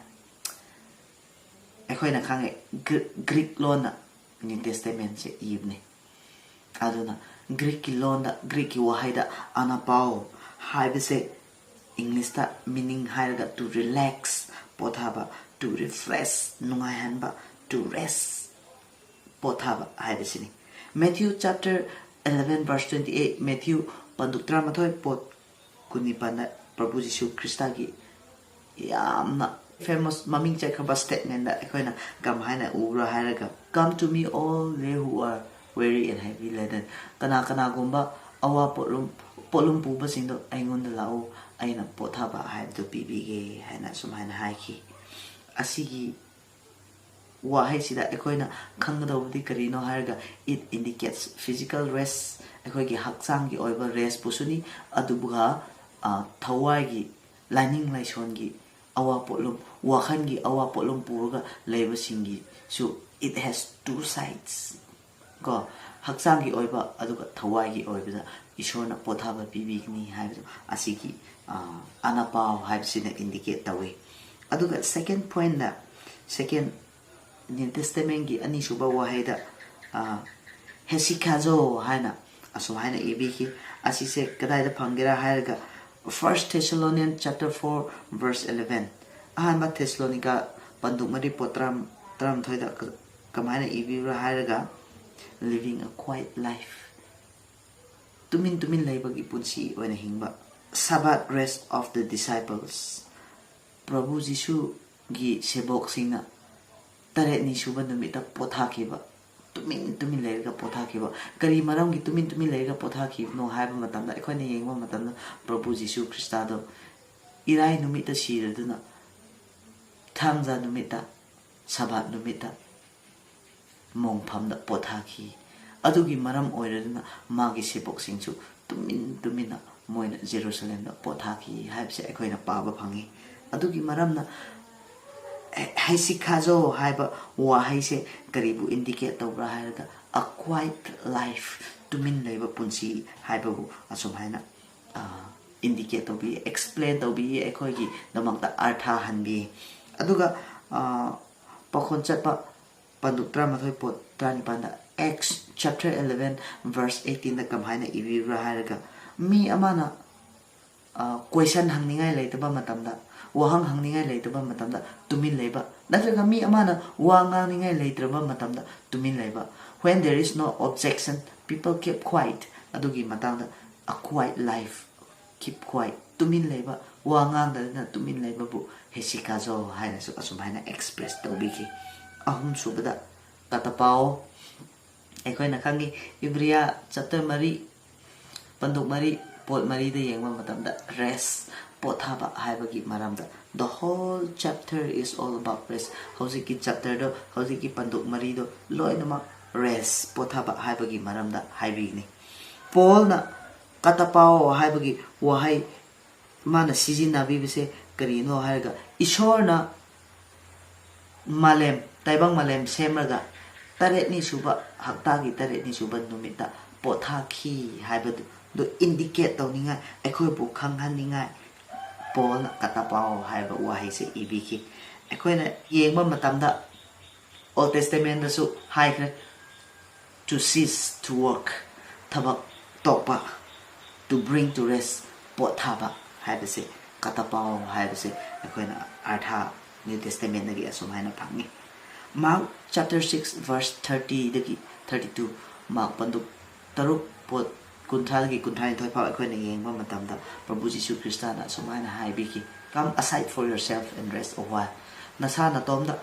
ꯑꯩꯈꯣꯏꯅ ꯈꯪꯉꯦ, Gr-, Greek ꯂꯣꯟꯅ New Testamentꯁꯦ ꯏꯕꯅꯦ꯫ ꯑꯗꯨꯅ Greekꯀꯤ ꯂꯣꯟꯗ, Greekꯀꯤ ꯋꯥꯍꯩꯗ anapao ꯍꯥꯏꯕꯁꯦ Englishꯇ meaning ꯍꯥꯏꯔꯒ to relax, ꯄꯣꯊꯥꯕ, to refresh, ꯅꯨꯡꯉꯥꯏꯍꯟꯕ, to rest, ꯄꯣꯊꯥꯕ ꯍꯥꯏꯕꯁꯤꯅꯤ꯫ Matthew chapter eleven verse twenty eight, Matthew ꯄꯟꯗꯨꯛ ꯇꯔꯥꯃꯥꯊꯣꯏ ꯄꯣꯠ ꯀꯨꯟꯅꯤꯄꯥꯟꯗ ꯄ꯭ꯔꯚꯨ ꯖꯤꯁꯨ ꯈ꯭ꯔꯤꯁꯇꯒꯤ ꯌꯥꯝꯅ famous, ꯃꯃꯤꯡ ꯆꯠꯈ꯭ꯔꯕ statementꯇ ꯑꯩꯈꯣꯏꯅ ꯀꯃꯥꯏꯅ ꯎꯕ꯭ꯔꯥ ꯍꯥꯏꯔꯒ, "Come to me, all they who are weary and heavy laden." ꯀꯅꯥ ꯀꯅꯥꯒꯨꯝꯕ ꯑꯋꯥ ꯄꯣꯠꯂꯨꯝ, ꯄꯣꯠꯂꯨꯝ ꯄꯨꯕꯁꯤꯡꯗꯣ ꯑꯩꯉꯣꯟꯗ ꯂꯥꯛꯎ, ꯑꯩꯅ ꯄꯣꯊꯥꯕ ꯍꯥꯏꯕꯗꯨ ꯄꯤꯕꯤꯒꯦ ꯍꯥꯏꯅ ꯁꯨꯃꯥꯏꯅ ꯍꯥꯏꯈꯤ꯫ ꯑꯁꯤꯒꯤ ꯋꯥꯍꯩꯁꯤꯗ ꯑꯩꯈꯣꯏꯅ ꯈꯪꯒꯗꯧꯕꯗꯤ ꯀꯔꯤꯅꯣ ꯍꯥꯏꯔꯒ, it indicates physical rest, ꯑꯩꯈꯣꯏꯒꯤ ꯍꯛꯆꯥꯡꯒꯤ ꯑꯣꯏꯕ restꯄꯨꯁꯨꯅꯤ, ꯑꯗꯨꯒ, ꯑ, ꯊꯋꯥꯏꯒꯤ, ꯂꯥꯏꯅꯤꯡ ꯂꯥꯏꯁꯣꯟꯒꯤ ꯑꯋꯥ ꯄꯣꯠꯂꯨꯝ, ꯋꯥꯈꯜꯒꯤ ꯑꯋꯥ ꯄꯣꯠꯂꯨꯝ ꯄꯨꯔꯒ ꯂꯩꯕꯁꯤꯡꯒꯤꯁꯨ it has two sides. ꯀꯣ, ꯍꯛꯆꯥꯡꯒꯤ ꯑꯣꯏꯕ ꯑꯗꯨꯒ ꯊꯋꯥꯏꯒꯤ ꯑꯣꯏꯕꯗ ꯏꯁꯣꯔꯅ ꯄꯣꯊꯥꯕ ꯄꯤꯕꯤꯒꯅꯤ ꯍꯥꯏꯕꯗꯣ ꯑꯁꯤꯒꯤ, ꯑ, ꯑꯅꯄꯥꯎ ꯍꯥꯏꯕꯁꯤꯅ indicate ꯇꯧꯏ꯫ ꯑꯗꯨꯒ second pointꯗ, second New Testamentꯀꯤ ꯑꯅꯤꯁꯨꯕ ꯋꯥꯍꯩꯗ, ꯑ, hesychazo ꯍꯥꯏꯅ ꯑꯁꯨꯃꯥꯏꯅ ꯏꯕꯤꯈꯤ꯫ ꯑꯁꯤꯁꯦ ꯀꯗꯥꯏꯗ ꯐꯪꯒꯦꯔꯥ ꯍꯥꯏꯔꯒ, First Thessalonians chapter four verse eleven, ꯑꯍꯥꯟꯕ ꯊꯦꯁꯂꯣꯅꯤꯀꯥ ꯄꯟꯗꯨꯛ ꯃꯔꯤ ꯄꯣꯠ ꯇꯔꯥ, ꯇꯔꯥꯃꯥꯊꯣꯏꯗ ꯀ-, ꯀꯃꯥꯏꯅ ꯏꯕꯤꯕ꯭ꯔꯥ ꯍꯥꯏꯔꯒ, living a quiet life, ꯇꯨꯃꯤꯟ ꯇꯨꯃꯤꯟ ꯂꯩꯕꯒꯤ ꯄꯨꯟꯁꯤ ꯑꯣꯏꯅ ꯍꯤꯡꯕ, Sabbath rest of the disciples, ꯄ꯭ꯔꯚꯨ ꯖꯤꯁꯨꯒꯤ ꯁꯦꯕꯣꯛꯁꯤꯡꯅ ꯇꯔꯦꯠꯅꯤ ꯁꯨꯕ ꯅꯨꯃꯤꯠꯇ ꯄꯣꯊꯥꯈꯤꯕ, ꯇꯨꯃꯤꯟ ꯇꯨꯃꯤꯟ ꯂꯩꯔꯒ ꯄꯣꯊꯥꯈꯤꯕ꯫ ꯀꯔꯤ ꯃꯔꯝꯒꯤ ꯇꯨꯃꯤꯟ ꯇꯨꯃꯤꯟ ꯂꯩꯔꯒ ꯄꯣꯊꯥꯈꯤꯕꯅꯣ ꯍꯥꯏꯕ ꯃꯇꯝꯗ, ꯑꯩꯈꯣꯏꯅ ꯌꯦꯡꯕ ꯃꯇꯝꯗ ꯄ꯭ꯔꯚꯨ ꯖꯤꯁꯨ ꯈ꯭ꯔꯤꯁꯇꯗꯣ ꯏꯔꯥꯏ ꯅꯨꯃꯤꯠꯇ ꯁꯤꯔꯗꯨꯅ ꯊꯥꯡꯖ ꯅꯨꯃꯤꯠꯇ, ꯁꯕꯥꯠ ꯅꯨꯃꯤꯠꯇ ꯃꯣꯡꯐꯝꯗ ꯄꯣꯊꯥꯈꯤ꯫ ꯑꯗꯨꯒꯤ ꯃꯔꯝ ꯑꯣꯏꯔꯗꯨꯅ ꯃꯥꯒꯤ ꯁꯦꯕꯣꯛꯁꯤꯡꯁꯨ ꯇꯨꯃꯤꯟ ꯇꯨꯃꯤꯟꯅ ꯃꯣꯏꯅ ꯖꯦꯔꯨꯁꯂꯦꯝꯗ ꯄꯣꯊꯥꯈꯤ ꯍꯥꯏꯕꯁꯦ ꯑꯩꯈꯣꯏꯅ ꯄꯥꯕ ꯐꯪꯉꯤ꯫ ꯑꯗꯨꯒꯤ ꯃꯔꯝꯅ ꯍꯦ-, hesychazo ꯍꯥꯏꯕ ꯋꯥꯍꯩꯁꯦ ꯀꯔꯤꯕꯨ indicate ꯇꯧꯕ꯭ꯔꯥ ꯍꯥꯏꯔꯒ, a quiet life, ꯇꯨꯃꯤꯟ ꯂꯩꯕ ꯄꯨꯟꯁꯤ ꯍꯥꯏꯕꯕꯨ ꯑꯁꯨꯝ ꯍꯥꯏꯅ, ꯑ, indicate ꯇꯧꯕꯤ, explain ꯇꯧꯕꯤ, ꯑꯩꯈꯣꯏꯒꯤꯗꯃꯛꯇ ꯑꯔꯊ ꯍꯟꯕꯤ꯫ ꯑꯗꯨꯒ, ꯑ, ꯄꯥꯎꯈꯣꯟ ꯆꯠꯄ ꯄꯟꯗꯨꯛ ꯇꯔꯥꯃꯥꯊꯣꯏ ꯄꯣꯠ ꯇꯔꯥꯅꯤꯄꯥꯟꯗ, Acts chapter eleven verse eighteenꯗ ꯀꯃꯥꯏꯅ ꯏꯕꯤꯕ꯭ꯔꯥ ꯍꯥꯏꯔꯒ, ꯃꯤ ꯑꯃꯅ, ꯑ, question ꯍꯪꯅꯤꯡꯉꯥꯏ ꯂꯩꯇꯕ ꯃꯇꯝꯗ, ꯋꯥꯍꯪ ꯍꯪꯅꯤꯡꯉꯥꯏ ꯂꯩꯇꯕ ꯃꯇꯝꯗ ꯇꯨꯃꯤꯟ ꯂꯩꯕ, ꯅꯠꯇ꯭ꯔꯒ ꯃꯤ ꯑꯃꯅ ꯋꯥ ꯉꯥꯡꯅꯤꯡꯉꯥꯏ ꯂꯩꯇ꯭ꯔꯕ ꯃꯇꯝꯗ ꯇꯨꯃꯤꯟ ꯂꯩꯕ, when there is no objection, people keep quiet, ꯑꯗꯨꯒꯤ ꯃꯇꯥꯡꯗ, a quiet life, keep quiet, ꯇꯨꯃꯤꯟ ꯂꯩꯕ, ꯋꯥ ꯉꯥꯡꯗꯗꯅ ꯇꯨꯃꯤꯟ ꯂꯩꯕꯕꯨ hesychazo ꯍꯥꯏꯅꯁꯨ ꯑꯁꯨꯃꯥꯏꯅ express ꯇꯧꯕꯤꯈꯤ꯫ ꯑꯍꯨꯝꯁꯨꯕꯗ, ꯀꯇꯄꯥꯎ꯫ ꯑꯩꯈꯣꯏꯅ ꯈꯪꯉꯤ, ꯏꯕ꯭ꯔꯤꯌꯥ chapter ꯃꯔꯤ, ꯄꯟꯗꯨꯛ ꯃꯔꯤ, ꯄꯣꯠ ꯃꯔꯤꯗ ꯌꯦꯡꯕ ꯃꯇꯝꯗ rest, ꯄꯣꯊꯥꯕ ꯍꯥꯏꯕꯒꯤ ꯃꯔꯝꯗ, the whole chapter is all about rest꯫ ꯍꯧꯖꯤꯛꯀꯤ chapterꯗꯣ, ꯍꯧꯖꯤꯛꯀꯤ ꯄꯟꯗꯨꯛ ꯃꯔꯤꯗꯣ ꯂꯣꯏꯅꯃꯛ rest, ꯄꯣꯊꯥꯕ ꯍꯥꯏꯕꯒꯤ ꯃꯔꯝꯗ ꯍꯥꯏꯕꯤꯒꯅꯤ꯫ ꯄꯣꯜꯅ ꯀꯇꯄꯥꯎ ꯍꯥꯏꯕꯒꯤ ꯋꯥꯍꯩ ꯃꯥꯅ ꯁꯤꯖꯤꯟꯅꯕꯤꯕꯁꯦ ꯀꯔꯤꯅꯣ ꯍꯥꯏꯔꯒ, ꯏꯁꯣꯔꯅ ꯃꯥꯂꯦꯝ, ꯇꯥꯏꯕꯪ ꯃꯥꯂꯦꯝ ꯁꯦꯝꯂꯒ ꯇꯔꯦꯠꯅꯤ ꯁꯨꯕ, ꯍꯞꯇꯥꯒꯤ ꯇꯔꯦꯠꯅꯤ ꯁꯨꯕ ꯅꯨꯃꯤꯠꯇ ꯄꯣꯊꯥꯈꯤ ꯍꯥꯏꯕꯗꯨ indicate ꯇꯧꯅꯤꯡꯉꯥꯏ, ꯑꯩꯈꯣꯏꯕꯨ ꯈꯪꯍꯟꯅꯤꯡꯉꯥꯏ ꯄꯣꯜꯅ ꯀꯇꯥꯄꯥꯎ ꯍꯥꯏꯕ ꯋꯥꯍꯩꯁꯦ ꯏꯕꯤꯈꯤ꯫ ꯑꯩꯈꯣꯏꯅ ꯌꯦꯡꯕ ꯃꯇꯝꯗ Old Testamentꯗꯁꯨ ꯍꯥꯏꯈ꯭ꯔꯦ, to cease to work, ꯊꯕꯛ ꯇꯣꯛꯄ, to bring to rest, ꯄꯣꯊꯥꯕ ꯍꯥꯏꯕꯁꯦ, ꯀꯇꯥꯄꯥꯎ ꯍꯥꯏꯕꯁꯦ ꯑꯩꯈꯣꯏꯅ ꯑꯥꯔꯊ New Testamentꯗꯒꯤ ꯑꯁꯨꯝ ꯍꯥꯏꯅ ꯐꯪꯉꯤ꯫ Mark chapter six verse thirtyꯗꯒꯤ thirty two, ꯃꯥꯔꯛ ꯄꯟꯗꯨꯞ ꯇꯔꯨꯛ ꯄꯣꯠ ꯀꯨꯟꯊ꯭ꯔꯥꯗꯒꯤ ꯀꯨꯟꯊ꯭ꯔꯥꯅꯤꯊꯣꯏ ꯐꯥꯎ ꯑꯩꯈꯣꯏꯅ ꯌꯦꯡꯕ ꯃꯇꯝꯗ, ꯄ꯭ꯔꯚꯨ ꯖꯤꯁꯨ ꯈ꯭ꯔꯤꯁꯇꯥꯅ ꯑꯁꯨꯃꯥꯏꯅ ꯍꯥꯏꯕꯤꯈꯤ, "Come aside for yourself and rest a while." ꯅꯁꯥ ꯅꯇꯣꯝꯗ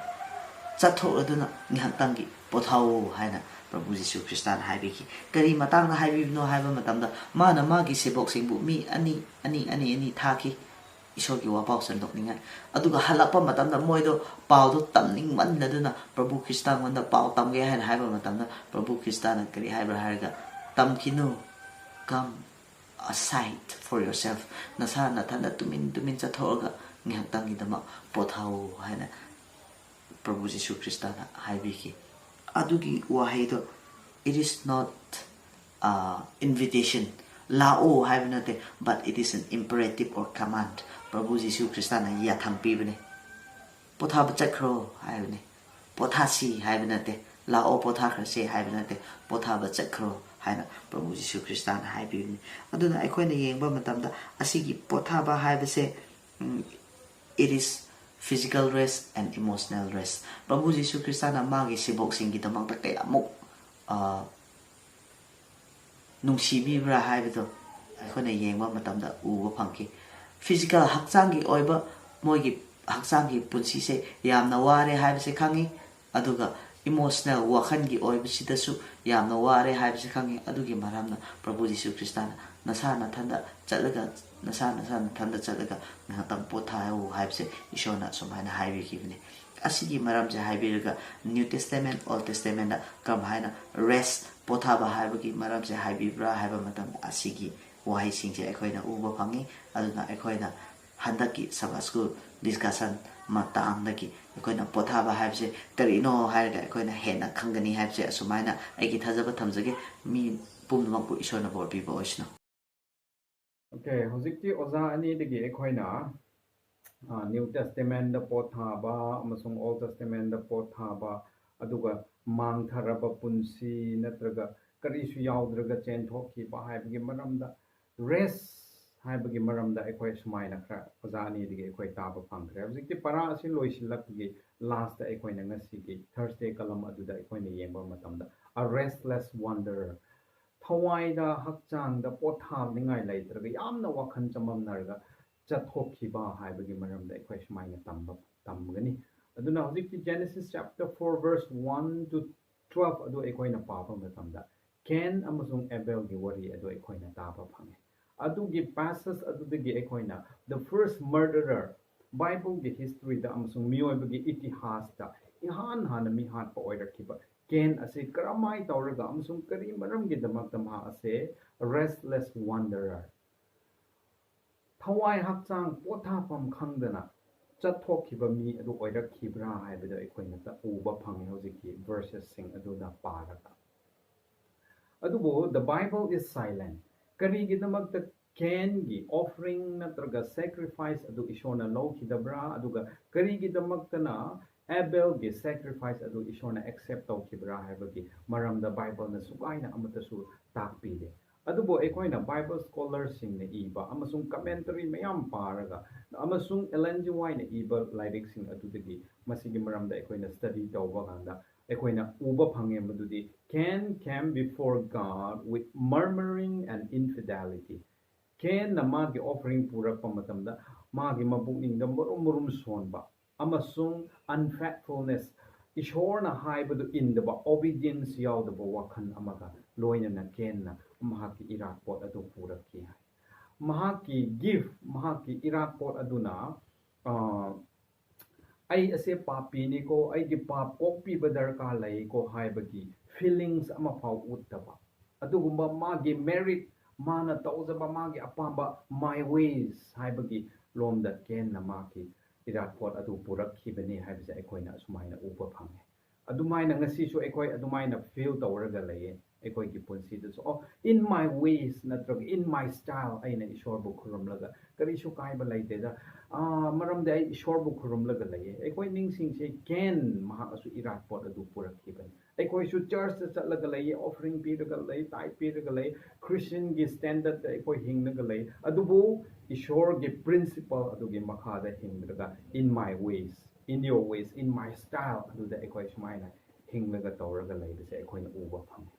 ꯆꯠꯊꯣꯛꯂꯗꯨꯅ ꯉꯥꯏꯍꯥꯛꯇꯪꯒꯤ ꯄꯣꯊꯥꯎ ꯍꯥꯏꯅ ꯄ꯭ꯔꯚꯨ ꯖꯤꯁꯨ ꯈ꯭ꯔꯤꯁꯇꯥꯅ ꯍꯥꯏꯕꯤꯈꯤ꯫ ꯀꯔꯤ ꯃꯇꯥꯡꯗ ꯍꯥꯏꯕꯤꯕꯅꯣ ꯍꯥꯏꯕ ꯃꯇꯝꯗ, ꯃꯥꯅ ꯃꯥꯒꯤ ꯁꯦꯕꯣꯛꯁꯤꯡꯕꯨ ꯃꯤ ꯑꯅꯤ, ꯑꯅꯤ, ꯑꯅꯤ, ꯑꯅꯤ ꯊꯥꯈꯤ, ꯏꯁꯣꯔꯒꯤ ꯋꯥꯄꯥꯎ ꯁꯟꯗꯣꯛꯅꯤꯡꯉꯥꯏ꯫ ꯑꯗꯨꯒ ꯍꯜꯂꯛꯄ ꯃꯇꯝꯗ ꯃꯣꯏꯗꯣ ꯄꯥꯎꯗꯣ ꯇꯝꯅꯤꯡꯃꯟꯗꯗꯨꯅ ꯄ꯭ꯔꯚꯨ ꯈ꯭ꯔꯤꯁꯇꯥꯉꯣꯟꯗ ꯄꯥꯎ ꯇꯝꯒꯦ ꯍꯥꯏꯅ ꯍꯥꯏꯕ ꯃꯇꯝꯗ, ꯄ꯭ꯔꯚꯨ ꯈ꯭ꯔꯤꯁꯇꯥꯅ ꯀꯔꯤ ꯍꯥꯏꯕ꯭ꯔꯥ ꯍꯥꯏꯔꯒ, "ꯇꯝꯈꯤꯅꯨ, come aside for yourself, ꯅꯁꯥ ꯅꯊꯟꯗ ꯇꯨꯃꯤꯟ ꯇꯨꯃꯤꯟ ꯆꯠꯊꯣꯛꯑꯒ ꯉꯥꯏꯍꯥꯛꯇꯪꯒꯤꯗꯃꯛ ꯄꯣꯊꯥꯎ" ꯍꯥꯏꯅ ꯄ꯭ꯔꯚꯨ ꯖꯤꯁꯨ ꯈ꯭ꯔꯤꯁꯇꯥꯅ ꯍꯥꯏꯕꯤꯈꯤ꯫ ꯑꯗꯨꯒꯤ ꯋꯥꯍꯩꯗꯣ, it is not invitation, ꯂꯥꯛꯑꯣ ꯍꯥꯏꯕ ꯅꯠꯇꯦ, but it is an imperative or command. ꯄ꯭ꯔꯚꯨ ꯖꯤꯁꯨ ꯈ꯭ꯔꯤꯁꯇꯥꯅ ꯌꯥꯊꯪ ꯄꯤꯕꯅꯦ, "ꯄꯣꯊꯥꯕ ꯆꯠꯈ꯭ꯔꯣ" ꯍꯥꯏꯕꯅꯦ꯫ ꯄꯣꯊꯥꯁꯤ ꯍꯥꯏꯕ ꯅꯠꯇꯦ, "ꯂꯥꯛꯑꯣ ꯄꯣꯊꯥꯈ꯭ꯔꯁꯦ" ꯍꯥꯏꯕ ꯅꯠꯇꯦ, "ꯄꯣꯊꯥꯕ ꯆꯠꯈ꯭ꯔꯣ" ꯍꯥꯏꯅ ꯄ꯭ꯔꯚꯨ ꯖꯤꯁꯨ ꯈ꯭ꯔꯤꯁꯇꯥꯅ ꯍꯥꯏꯕꯤꯕꯅꯤ꯫ ꯑꯗꯨꯅ ꯑꯩꯈꯣꯏꯅ ꯌꯦꯡꯕ ꯃꯇꯝꯗ, ꯑꯁꯤꯒꯤ ꯄꯣꯊꯥꯕ ꯍꯥꯏꯕꯁꯦ, ꯎꯝ, it is physical rest and emotional rest. ꯄ꯭ꯔꯚꯨ ꯖꯤꯁꯨ ꯈ꯭ꯔꯤꯁꯇꯥꯅ ꯃꯥꯒꯤ ꯁꯦꯕꯣꯛꯁꯤꯡꯒꯤꯗꯃꯛꯇ ꯀꯌꯥꯃꯨꯛ, ꯑ, ꯅꯨꯡꯁꯤꯕꯤꯕ꯭ꯔꯥ ꯍꯥꯏꯕꯗꯣ ꯑꯩꯈꯣꯏꯅ ꯌꯦꯡꯕ ꯃꯇꯝꯗ ꯎꯕ ꯐꯪꯈꯤ꯫ Physical, ꯍꯛꯆꯥꯡꯒꯤ ꯑꯣꯏꯕ, ꯃꯣꯏꯒꯤ ꯍꯛꯆꯥꯡꯒꯤ ꯄꯨꯟꯁꯤꯁꯦ ꯌꯥꯝꯅ ꯋꯥꯔꯦ ꯍꯥꯏꯕꯁꯦ ꯈꯪꯉꯤ, ꯑꯗꯨꯒ emotional, ꯋꯥꯈꯜꯒꯤ ꯑꯣꯏꯕꯁꯤꯗꯁꯨ ꯌꯥꯝꯅ ꯋꯥꯔꯦ ꯍꯥꯏꯕꯁꯦ ꯈꯪꯉꯤ꯫ ꯑꯗꯨꯒꯤ ꯃꯔꯝꯅ ꯄ꯭ꯔꯚꯨ ꯖꯤꯁꯨ ꯈ꯭ꯔꯤꯁꯇꯥꯅ ꯅꯁꯥ ꯅꯊꯟꯗ ꯆꯠꯂꯒ, ꯅꯁꯥ ꯅꯁꯥ ꯅꯊꯟꯗ ꯆꯠꯂꯒ ꯉꯥꯏꯍꯥꯛꯇꯪ ꯄꯣꯊꯥꯎ ꯍꯥꯏꯕꯁꯦ ꯏꯁꯣꯔꯅ ꯑꯁꯨꯃꯥꯏꯅ ꯍꯥꯏꯕꯤꯈꯤꯕꯅꯤ꯫ ꯑꯁꯤꯒꯤ ꯃꯔꯝꯁꯦ ꯍꯥꯏꯕꯤꯔꯒ, New Testament, Old Testamentꯗ ꯀꯔꯝꯍꯥꯏꯅ rest, ꯄꯣꯊꯥꯕ ꯍꯥꯏꯕꯒꯤ ꯃꯔꯝꯁꯦ ꯍꯥꯏꯕꯤꯕ꯭ꯔꯥ ꯍꯥꯏꯕ ꯃꯇꯝꯗ, ꯑꯁꯤꯒꯤ ꯋꯥꯍꯩꯁꯤꯡꯁꯦ ꯑꯩꯈꯣꯏꯅ ꯎꯕ ꯐꯪꯉꯤ꯫ ꯑꯗꯨꯅ ꯑꯩꯈꯣꯏꯅ ꯍꯟꯗꯛꯀꯤ Sabbath School discussion ꯃꯇꯥꯡꯗꯒꯤ ꯑꯩꯈꯣꯏꯅ ꯄꯣꯊꯥꯕ ꯍꯥꯏꯕꯁꯦ ꯀꯔꯤꯅꯣ ꯍꯥꯏꯔꯒ ꯑꯩꯈꯣꯏꯅ ꯍꯦꯟꯅ ꯈꯪꯒꯅꯤ ꯍꯥꯏꯕꯁꯦ ꯑꯁꯨꯃꯥꯏꯅ ꯑꯩꯒꯤ ꯊꯥꯖꯕ ꯊꯝꯖꯒꯦ꯫ ꯃꯤ ꯄꯨꯝꯅꯃꯛꯄꯨ ꯏꯁꯣꯔꯅ ꯕꯣꯔ ꯄꯤꯕ ꯑꯣꯏꯁꯅꯨ꯫ Okay, ꯍꯧꯖꯤꯛꯇꯤ ꯑꯣꯖꯥ ꯑꯅꯤꯗꯒꯤ ꯑꯩꯈꯣꯏꯅ New Testament ꯄꯣꯠ ꯊꯥꯕ ꯑꯃꯁꯨꯡ Old Testament ꯄꯣꯠ ꯊꯥꯕ, ꯑꯗꯨꯒ ꯃꯥꯡꯊꯔꯕ ꯄꯨꯟꯁꯤ ꯅꯠꯇ꯭ꯔꯒ ꯀꯔꯤꯁꯨ ꯌꯥꯎꯗ꯭ꯔꯒ ꯆꯦꯟꯊꯣꯛꯈꯤꯕ ꯍꯥꯏꯕꯒꯤ ꯃꯔꯝꯗ, rest ꯍꯥꯏꯕꯒꯤ ꯃꯔꯝꯗ ꯑꯩꯈꯣꯏ ꯁꯨꯃꯥꯏꯅ ꯈꯔ ꯑꯣꯖꯥ ꯑꯅꯤꯗꯒꯤ ꯑꯩꯈꯣꯏ ꯇꯥꯕ ꯐꯪꯈ꯭ꯔꯦ꯫ ꯍꯧꯖꯤꯛꯇꯤ ꯄꯔꯥ ꯑꯁꯤ ꯂꯣꯏꯁꯤꯜꯂꯛꯄꯒꯤ last ꯑꯩꯈꯣꯏꯅ ꯉꯁꯤꯒꯤ Thursday column ꯑꯗꯨꯗ ꯑꯩꯈꯣꯏꯅ ꯌꯦꯡꯕ ꯃꯇꯝꯗ, A Restless Wanderer, ꯊꯋꯥꯏꯗ ꯍꯛꯆꯥꯡꯗ ꯄꯣꯊꯥꯅꯤꯡꯉꯥꯏ ꯂꯩꯇ꯭ꯔꯒ ꯌꯥꯝꯅ ꯋꯥꯈꯜ ꯆꯃꯝꯅꯔꯒ ꯆꯠꯊꯣꯛꯈꯤꯕ ꯍꯥꯏꯕꯒꯤ ꯃꯔꯝꯗ ꯑꯩꯈꯣꯏ ꯁꯨꯃꯥꯏꯅ ꯇꯝꯕ ꯇꯝꯒꯅꯤ꯫ ꯑꯗꯨꯅ ꯍꯧꯖꯤꯛꯇꯤ Genesis chapter four verse one to twelve ꯑꯗꯨ ꯑꯩꯈꯣꯏꯅ ꯄꯥꯕ ꯃꯇꯝꯗ, ꯀꯦꯟ ꯑꯃꯁꯨꯡ ꯑꯦꯕꯦꯜꯒꯤ ꯋꯥꯔꯤ ꯑꯗꯨ ꯑꯩꯈꯣꯏꯅ ꯇꯥꯕ ꯐꯪꯉꯤ꯫ ꯑꯗꯨꯒꯤ passage ꯑꯗꯨꯗꯒꯤ ꯑꯩꯈꯣꯏꯅ the first murderer, Bible ꯒꯤ history ꯗ ꯑꯃꯁꯨꯡ ꯃꯤꯑꯣꯏꯕꯒꯤ ꯏꯇꯤꯍꯥꯁꯇ ꯏꯍꯥꯟ ꯍꯥꯟꯅ ꯃꯤ ꯍꯥꯠꯄ ꯑꯣꯏꯔꯛꯈꯤꯕ ꯀꯦꯟ ꯑꯁꯤ ꯀꯔꯝꯍꯥꯏ ꯇꯧꯔꯒ ꯑꯃꯁꯨꯡ ꯀꯔꯤ ꯃꯔꯝꯒꯤꯗꯃꯛꯇ ꯃꯍꯥꯛ ꯑꯁꯦ restless wanderer, ꯊꯋꯥꯏ ꯍꯛꯆꯥꯡ ꯄꯣꯊꯥꯐꯝ ꯈꯪꯗꯅ ꯆꯠꯊꯣꯛꯈꯤꯕ ꯃꯤ ꯑꯗꯨ ꯑꯣꯏꯔꯛꯈꯤꯕ꯭ꯔꯥ ꯍꯥꯏꯕꯗꯨ ꯑꯩꯈꯣꯏꯅ ꯎꯕ ꯐꯪꯉꯤ ꯍꯧꯖꯤꯛꯀꯤ verses ꯁꯤꯡ ꯑꯗꯨꯗ ꯄꯥꯔꯒ꯫ ꯑꯗꯨꯕꯨ the Bible is silent꯫ ꯀꯔꯤꯒꯤꯗꯃꯛꯇ ꯀꯦꯟꯒꯤ offering ꯅꯠꯇ꯭ꯔꯒ sacrifice ꯑꯗꯨ ꯏꯁꯣꯔꯅ ꯂꯧꯈꯤꯗꯕ꯭ꯔꯥ, ꯑꯗꯨꯒ ꯀꯔꯤꯒꯤꯗꯃꯛꯇꯅ ꯑꯦꯕꯦꯜꯒꯤ sacrifice ꯑꯗꯨ ꯏꯁꯣꯔꯅ accept ꯇꯧꯈꯤꯕ꯭ꯔꯥ ꯍꯥꯏꯕꯒꯤ ꯃꯔꯝꯗ Bible ꯅ ꯁꯨꯒꯥꯏꯅ ꯑꯃꯠꯇꯁꯨ ꯇꯥꯛꯄꯤꯗꯦ꯫ ꯑꯗꯨꯕꯨ ꯑꯩꯈꯣꯏꯅ Bible scholar ꯁꯤꯡꯅ ꯏꯕ ꯑꯃꯁꯨꯡ commentary ꯃꯌꯥꯝ ꯄꯥꯔꯒ ꯑꯃꯁꯨꯡ Ellen G. White ꯅ ꯏꯕ ꯂꯥꯏꯔꯤꯛꯁꯤꯡ ꯑꯗꯨꯗꯒꯤ ꯃꯁꯤꯒꯤ ꯃꯔꯝꯗ ꯑꯩꯈꯣꯏꯅ study ꯇꯧꯕ ꯀꯥꯟꯗ ꯑꯩꯈꯣꯏꯅ ꯎꯕ ꯐꯪꯉꯦ ꯃꯗꯨꯗꯤ, Cain came before God with murmuring and infidelity꯫ ꯀꯦꯟꯅ ꯃꯥꯒꯤ offering ꯄꯨꯔꯛꯄ ꯃꯇꯝꯗ ꯃꯥꯒꯤ ꯃꯕꯨꯛꯅꯤꯡꯗ ꯃꯔꯨꯝ ꯃꯔꯨꯝ ꯁꯣꯟꯕ ꯑꯃꯁꯨꯡ unfaithfulness, ꯏꯁꯣꯔꯅ ꯍꯥꯏꯕꯗꯨ ꯏꯟꯗꯕ, obedience ꯌꯥꯎꯗꯕ ꯋꯥꯈꯜ ꯑꯃꯒ ꯂꯣꯏꯅꯅ ꯀꯦꯟꯅ ꯃꯍꯥꯛꯀꯤ ꯏꯔꯥꯠꯄꯣꯠ ꯑꯗꯨ ꯄꯨꯔꯛꯈꯤ ꯍꯥꯏ꯫ ꯃꯍꯥꯛꯀꯤ gift, ꯃꯍꯥꯛꯀꯤ ꯏꯔꯥꯠꯄꯣꯠ ꯑꯗꯨꯅ, ꯑ, "ꯑꯩ ꯑꯁꯦ ꯄꯥꯄꯤꯅꯤꯀꯣ, ꯑꯩꯒꯤ ꯄꯥꯞ ꯀꯣꯛꯄꯤꯕ ꯗꯔꯀꯥꯔ ꯂꯩꯀꯣ" ꯍꯥꯏꯕꯒꯤ feelings ꯑꯃꯐꯥꯎ ꯎꯠꯇꯕ, ꯑꯗꯨꯒꯨꯝꯕ ꯃꯥꯒꯤ merit, ꯃꯥꯅ ꯇꯧꯖꯕ ꯃꯥꯒꯤ ꯑꯄꯥꯝꯕ, my ways ꯍꯥꯏꯕꯒꯤ ꯂꯣꯝꯗ ꯀꯦꯟꯅ ꯃꯥꯒꯤ ꯏꯔꯥꯠꯄꯣꯠ ꯑꯗꯨ ꯄꯨꯔꯛꯈꯤꯕꯅꯤ ꯍꯥꯏꯕꯁꯦ ꯑꯩꯈꯣꯏꯅ ꯑꯁꯨꯃꯥꯏꯅ ꯎꯕ ꯐꯪꯉꯦ꯫ ꯑꯗꯨꯃꯥꯏꯅ ꯉꯁꯤꯁꯨ ꯑꯩꯈꯣꯏ ꯑꯗꯨꯃꯥꯏꯅ feel ꯇꯧꯔꯒ ꯂꯩꯌꯦ꯫ ꯑꯩꯈꯣꯏꯒꯤ ꯄꯨꯟꯁꯤꯗꯁꯨ, "ꯑꯣ, in my ways ꯅꯠꯇ꯭ꯔꯒ in my style ꯑꯩꯅ ꯏꯁꯣꯔꯕꯨ ꯈꯨꯔꯨꯝꯂꯒ ꯀꯔꯤꯁꯨ ꯀꯥꯏꯕ ꯂꯩꯇꯦꯗ꯫ ꯑꯥ, ꯃꯔꯝꯗꯤ ꯑꯩ ꯏꯁꯣꯔꯕꯨ ꯈꯨꯔꯨꯝꯂꯒ ꯂꯩꯌꯦ꯫" ꯑꯩꯈꯣꯏ ꯅꯤꯡꯁꯤꯡꯁꯤ, ꯀꯦꯟ ꯃꯍꯥꯛꯅꯁꯨ ꯏꯔꯥꯠꯄꯣꯠ ꯑꯗꯨ ꯄꯨꯔꯛꯈꯤꯕꯅꯤ꯫ ꯑꯩꯈꯣꯏꯁꯨ ꯆꯔꯆꯇ ꯆꯠꯂꯒ ꯂꯩꯌꯦ, offering ꯄꯤꯔꯒ ꯂꯩ, tithe ꯄꯤꯔꯒ ꯂꯩ, Christianꯒꯤ standardꯇ ꯑꯩꯈꯣꯏ ꯍꯤꯡꯂꯒ ꯂꯩ꯫ ꯑꯗꯨꯕꯨ ꯏꯁꯣꯔꯒꯤ principle ꯑꯗꯨꯒꯤ ꯃꯈꯥꯗ ꯍꯤꯡꯗ꯭ꯔꯒ, "In my ways, in your ways, in my style" ꯑꯗꯨꯗ ꯑꯩꯈꯣꯏ ꯁꯨꯃꯥꯏꯅ ꯍꯤꯡꯂꯒ ꯇꯧꯔꯒ ꯂꯩꯕꯁꯦ ꯑꯩꯈꯣꯏꯅ ꯎꯕ ꯐꯪꯉꯤ꯫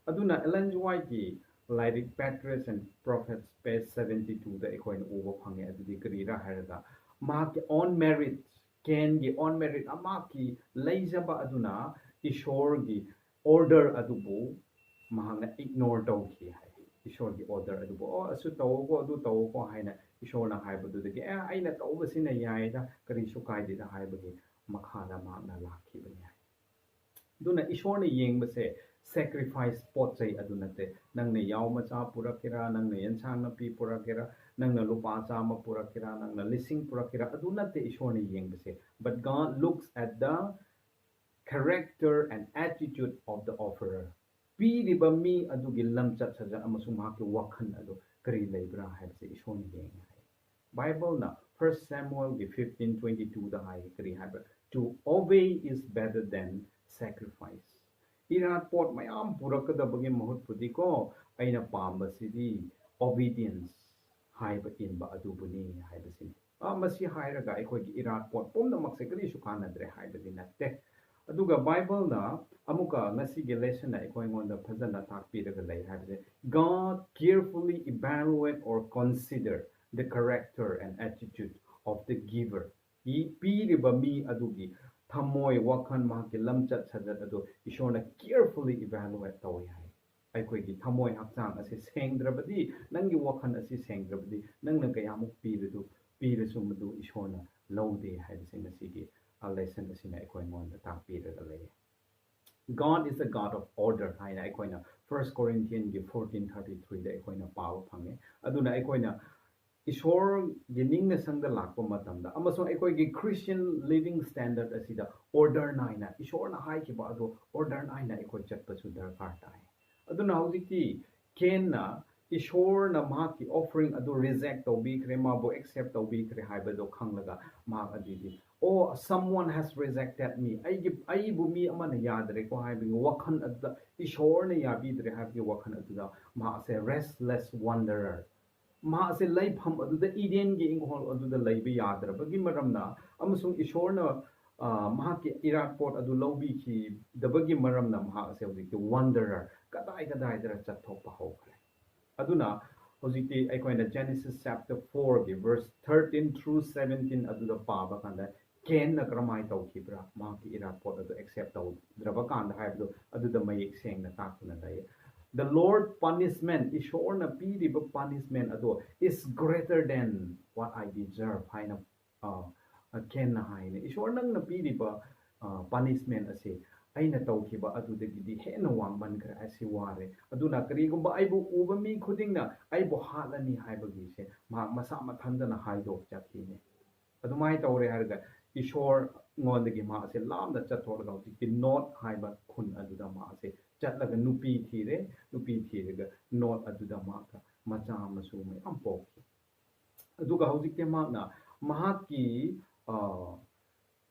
ꯑꯗꯨꯅ Ellen G. Whiteꯀꯤ ꯂꯥꯏꯔꯤꯛ Patriarchs and Prophets, page seventy twoꯗ ꯑꯩꯈꯣꯏꯅ ꯎꯕ ꯐꯪꯉꯦ꯫ ꯑꯗꯨꯗꯤ ꯀꯔꯤꯔꯥ ꯍꯥꯏꯔꯒ, ꯃꯍꯥꯛꯀꯤ own merit, ꯀꯦꯟꯒꯤ own merit, ꯃꯍꯥꯛꯀꯤ ꯂꯩꯖꯕ ꯑꯗꯨꯅ ꯏꯁꯣꯔꯒꯤ order ꯑꯗꯨꯕꯨ ꯃꯍꯥꯛꯅ ignore ꯇꯧꯈꯤ ꯍꯥꯏ꯫ ꯏꯁꯣꯔꯒꯤ order ꯑꯗꯨꯕꯨ, "ꯑꯣ, ꯑꯁꯨ ꯇꯧꯋꯣꯀꯣ, ꯑꯗꯨ ꯇꯧꯋꯣꯀꯣ" ꯍꯥꯏꯅ ꯏꯁꯣꯔꯅ ꯍꯥꯏꯕꯗꯨꯗꯒꯤ, "ꯑꯦ, ꯑꯩꯅ ꯇꯧꯕꯁꯤꯅ ꯌꯥꯏꯗ, ꯀꯔꯤꯁꯨ ꯀꯥꯏꯗꯦꯗ" ꯍꯥꯏꯕꯒꯤ ꯃꯈꯥꯗ ꯃꯍꯥꯛꯅ ꯂꯥꯛꯈꯤꯕꯅꯤ ꯍꯥꯏ꯫ ꯑꯗꯨꯅ ꯏꯁꯣꯔꯅ ꯌꯦꯡꯕꯁꯦ sacrifice ꯄꯣꯠ ꯆꯩ ꯑꯗꯨ ꯅꯠꯇꯦ꯫ ꯅꯪꯅ ꯌꯥꯎ ꯃꯆꯥ ꯄꯨꯔꯛꯀꯦꯔꯥ, ꯅꯪꯅ ꯌꯦꯟꯁꯥꯡ ꯅꯥꯄꯤ ꯄꯨꯔꯛꯀꯦꯔꯥ, ꯅꯪꯅ ꯂꯨꯄꯥ ꯆꯥꯝꯃ ꯄꯨꯔꯛꯀꯦꯔꯥ, ꯅꯪꯅ ꯂꯤꯁꯤꯡ ꯄꯨꯔꯛꯀꯦꯔꯥ, ꯑꯗꯨ ꯅꯠꯇꯦ ꯏꯁꯣꯔꯅ ꯌꯦꯡꯕꯁꯦ꯫ But God looks at the character and attitude of the offerer. ꯄꯤꯔꯤꯕ ꯃꯤ ꯑꯗꯨꯒꯤ ꯂꯝꯆꯠ ꯁꯥꯖꯠ ꯑꯃꯁꯨꯡ ꯃꯍꯥꯛꯀꯤ ꯋꯥꯈꯜ ꯑꯗꯨ ꯀꯔꯤ ꯂꯩꯕ꯭ꯔꯥ ꯍꯥꯏꯕꯁꯦ ꯏꯁꯣꯔꯅ ꯌꯦꯡꯉꯤ ꯍꯥꯏ꯫ ꯕꯥꯏꯕꯜꯅ First Samuelꯒꯤ fifteen twenty twoꯗ ꯍꯥꯏ, ꯀꯔꯤ ꯍꯥꯏꯕ꯭ꯔꯥ? "To obey is better than sacrifice." ꯏꯔꯥꯠꯄꯣꯠ ꯃꯌꯥꯝ ꯄꯨꯔꯛꯀꯗꯕꯒꯤ ꯃꯍꯨꯠꯄꯨꯗꯤꯀꯣ, ꯑꯩꯅ ꯄꯥꯝꯕꯁꯤꯗꯤ obedience, ꯍꯥꯏꯕ ꯏꯟꯕ ꯑꯗꯨꯕꯨꯅꯤ ꯍꯥꯏꯕꯁꯤꯅꯤ꯫ ꯑ, ꯃꯁꯤ ꯍꯥꯏꯔꯒ ꯑꯩꯈꯣꯏꯒꯤ ꯏꯔꯥꯠꯄꯣꯠ ꯄꯨꯝꯅꯃꯛꯁꯦ ꯀꯔꯤꯁꯨ ꯀꯥꯟꯅꯗ꯭ꯔꯦ ꯍꯥꯏꯕꯗꯤ ꯅꯠꯇꯦ꯫ ꯑꯗꯨꯒ ꯕꯥꯏꯕꯜꯅ ꯑꯃꯨꯛꯀ ꯉꯁꯤꯒꯤ lessonꯅ ꯑꯩꯈꯣꯏꯉꯣꯟꯗ ꯐꯖꯅ ꯇꯥꯛꯄꯤꯔꯒ ꯂꯩ ꯍꯥꯏꯕꯁꯦ, "God carefully evaluate or consider the character and attitude of the giver." ꯄꯤ-, ꯄꯤꯔꯤꯕ ꯃꯤ ꯑꯗꯨꯒꯤ ꯊꯃꯣꯏ, ꯋꯥꯈꯜ, ꯃꯍꯥꯛꯀꯤ ꯂꯝꯆꯠ ꯁꯥꯖꯠ ꯑꯗꯨ ꯏꯁꯣꯔꯅ carefully evaluate ꯇꯧꯏ ꯍꯥꯏ꯫ ꯑꯩꯈꯣꯏꯒꯤ ꯊꯃꯣꯏ ꯍꯛꯆꯥꯡ ꯑꯁꯤ ꯁꯦꯡꯗ꯭ꯔꯕꯗꯤ, ꯅꯪꯒꯤ ꯋꯥꯈꯜ ꯑꯁꯤ ꯁꯦꯡꯗ꯭ꯔꯕꯗꯤ, ꯅꯪꯅ ꯀꯌꯥꯃꯨꯛ ꯄꯤꯔꯗꯨ, ꯄꯤꯔꯁꯨ ꯃꯗꯨ ꯏꯁꯣꯔꯅ ꯂꯧꯗꯦ ꯍꯥꯏꯕꯁꯦ ꯉꯁꯤꯒꯤ, ꯑ, lesson ꯑꯁꯤꯅ ꯑꯩꯈꯣꯏꯉꯣꯟꯗ ꯇꯥꯛꯄꯤꯔꯒ ꯂꯩ꯫ God is a God of order ꯍꯥꯏꯅ ꯑꯩꯈꯣꯏꯅ First Corinthians ꯒꯤ fourteen thirty three ꯗ ꯑꯩꯈꯣꯏꯅ ꯄꯥꯕ ꯐꯪꯉꯦ꯫ ꯑꯗꯨꯅ ꯑꯩꯈꯣꯏꯅ ꯏꯁꯣꯔꯒꯤ ꯅꯤꯡꯅ ꯁꯪꯗ ꯂꯥꯛꯄ ꯃꯇꯝꯗ ꯑꯃꯁꯨꯡ ꯑꯩꯈꯣꯏꯒꯤ Christian living standard ꯑꯁꯤꯗ order ꯅꯥꯏꯅ ꯏꯁꯣꯔꯅ ꯍꯥꯏꯈꯤꯕ ꯑꯗꯨ order ꯅꯥꯏꯅ ꯑꯩꯈꯣꯏ ꯆꯠꯄꯁꯨ ꯗꯔꯀꯥꯔ ꯇꯥꯏ꯫ ꯑꯗꯨꯅ ꯍꯧꯖꯤꯛꯇꯤ ꯀꯦꯟꯅ ꯏꯁꯣꯔꯅ ꯃꯍꯥꯛꯀꯤ offering ꯑꯗꯨ reject ꯇꯧꯕꯤꯈ꯭ꯔꯦ, ꯃꯥꯕꯨ accept ꯇꯧꯕꯤꯈ꯭ꯔꯦ ꯍꯥꯏꯕꯗꯣ ꯈꯪꯂꯒ ꯃꯍꯥꯛ ꯑꯗꯨꯗꯤ, "Oh, someone has rejected me." ꯑꯩꯒꯤ, ꯑꯩꯕꯨ ꯃꯤ ꯑꯃꯅ ꯌꯥꯗ꯭ꯔꯦꯀꯣ ꯍꯥꯏꯕꯒꯤ ꯋꯥꯈꯜ ꯑꯗꯨꯗ, ꯏꯁꯣꯔꯅ ꯌꯥꯕꯤꯗ꯭ꯔꯦ ꯍꯥꯏꯕꯒꯤ ꯋꯥꯈꯜ ꯑꯗꯨꯗ ꯃꯍꯥꯛꯁꯦ restless wanderer, ꯃꯍꯥꯛꯁꯦ ꯂꯩꯐꯝ ꯑꯗꯨꯗ, ꯏꯗꯦꯟꯒꯤ ꯏꯪꯈꯣꯜ ꯑꯗꯨꯗ ꯂꯩꯕ ꯌꯥꯗ꯭ꯔꯕꯒꯤ ꯃꯔꯝꯅ ꯑꯃꯁꯨꯡ ꯏꯁꯣꯔꯅ, ꯑ, ꯃꯍꯥꯛꯀꯤ ꯏꯔꯥꯠꯄꯣꯠ ꯑꯗꯨ ꯂꯧꯕꯤꯈꯤꯗꯕꯒꯤ ꯃꯔꯝꯅ ꯃꯍꯥꯛ ꯑꯁꯦ ꯍꯧꯖꯤꯛꯇꯤ wanderer, ꯀꯗꯥꯏ ꯀꯗꯥꯏꯗꯔ ꯆꯠꯊꯣꯛꯄ ꯍꯧꯈ꯭ꯔꯦ꯫ ꯑꯗꯨꯅ ꯍꯧꯖꯤꯛꯇꯤ ꯑꯩꯈꯣꯏꯅ Genesis chapter four ꯒꯤ verse thirteen through seventeen ꯑꯗꯨꯗ ꯄꯥꯕ ꯀꯥꯟꯗ ꯀꯦꯟꯅ ꯀꯔꯝꯍꯥꯏꯅ ꯇꯧꯈꯤꯕ꯭ꯔꯥ? ꯃꯍꯥꯛꯀꯤ ꯏꯔꯥꯠꯄꯣꯠ ꯑꯗꯨ accept ꯇꯧꯗ꯭ꯔꯕ ꯀꯥꯟꯗ ꯍꯥꯏꯕꯗꯨ ꯑꯗꯨꯗ ꯃꯌꯦꯛ ꯁꯦꯡꯅ ꯇꯥꯛꯇꯨꯅ ꯂꯩ꯫ "The Lord punishment," ꯏꯁꯣꯔꯅ ꯄꯤꯔꯤꯕ punishment ꯑꯗꯣ, "is greater than what I deserve" ꯍꯥꯏꯅ, ꯑ, ꯀꯦꯟꯅ ꯍꯥꯏꯅꯦ꯫ "ꯏꯁꯣꯔ, ꯅꯪꯅ ꯄꯤꯔꯤꯕ, ꯑ, punishment ꯑꯁꯤ ꯑꯩꯅ ꯇꯧꯈꯤꯕ ꯑꯗꯨꯗꯒꯤꯗꯤ ꯍꯦꯟꯅ ꯋꯥꯡꯃꯟꯈ꯭ꯔꯦ, ꯑꯁꯤ ꯋꯥꯔꯦ꯫ ꯑꯗꯨꯅ ꯀꯔꯤꯒꯨꯝꯕ ꯑꯩꯕꯨ ꯎꯕ ꯃꯤ ꯈꯨꯗꯤꯡꯅ ꯑꯩꯕꯨ ꯍꯥꯠꯂꯅꯤ" ꯍꯥꯏꯕꯒꯤꯁꯦ ꯃꯍꯥꯛ ꯃꯁꯥ ꯃꯊꯟꯇꯅ ꯍꯥꯏꯗꯣꯛꯆꯈꯤꯅꯦ꯫ ꯑꯗꯨꯃꯥꯏꯅ ꯇꯧꯔꯦ ꯍꯥꯏꯔꯒ ꯏꯁꯣꯔꯉꯣꯟꯗꯒꯤ ꯃꯍꯥꯛꯁꯦ ꯂꯥꯞꯅ ꯆꯠꯊꯣꯛꯂꯒ ꯍꯧꯖꯤꯛꯇꯤ ꯅꯣꯗ ꯍꯥꯏꯕ ꯈꯨꯟ ꯑꯗꯨꯗ ꯃꯍꯥꯛꯁꯦ ꯆꯠꯂꯒ ꯅꯨꯄꯤ ꯊꯤꯔꯦ꯫ ꯅꯨꯄꯤ ꯊꯤꯔꯒ ꯅꯣꯗ ꯑꯗꯨꯗ ꯃꯍꯥꯛꯀ ꯃꯆꯥ ꯃꯁꯨ ꯃꯌꯥꯝ ꯄꯣꯛꯈꯤ꯫ ꯑꯗꯨꯒ ꯍꯧꯖꯤꯛꯇꯤ ꯃꯍꯥꯛꯅ ꯃꯍꯥꯛꯀꯤ, ꯑ,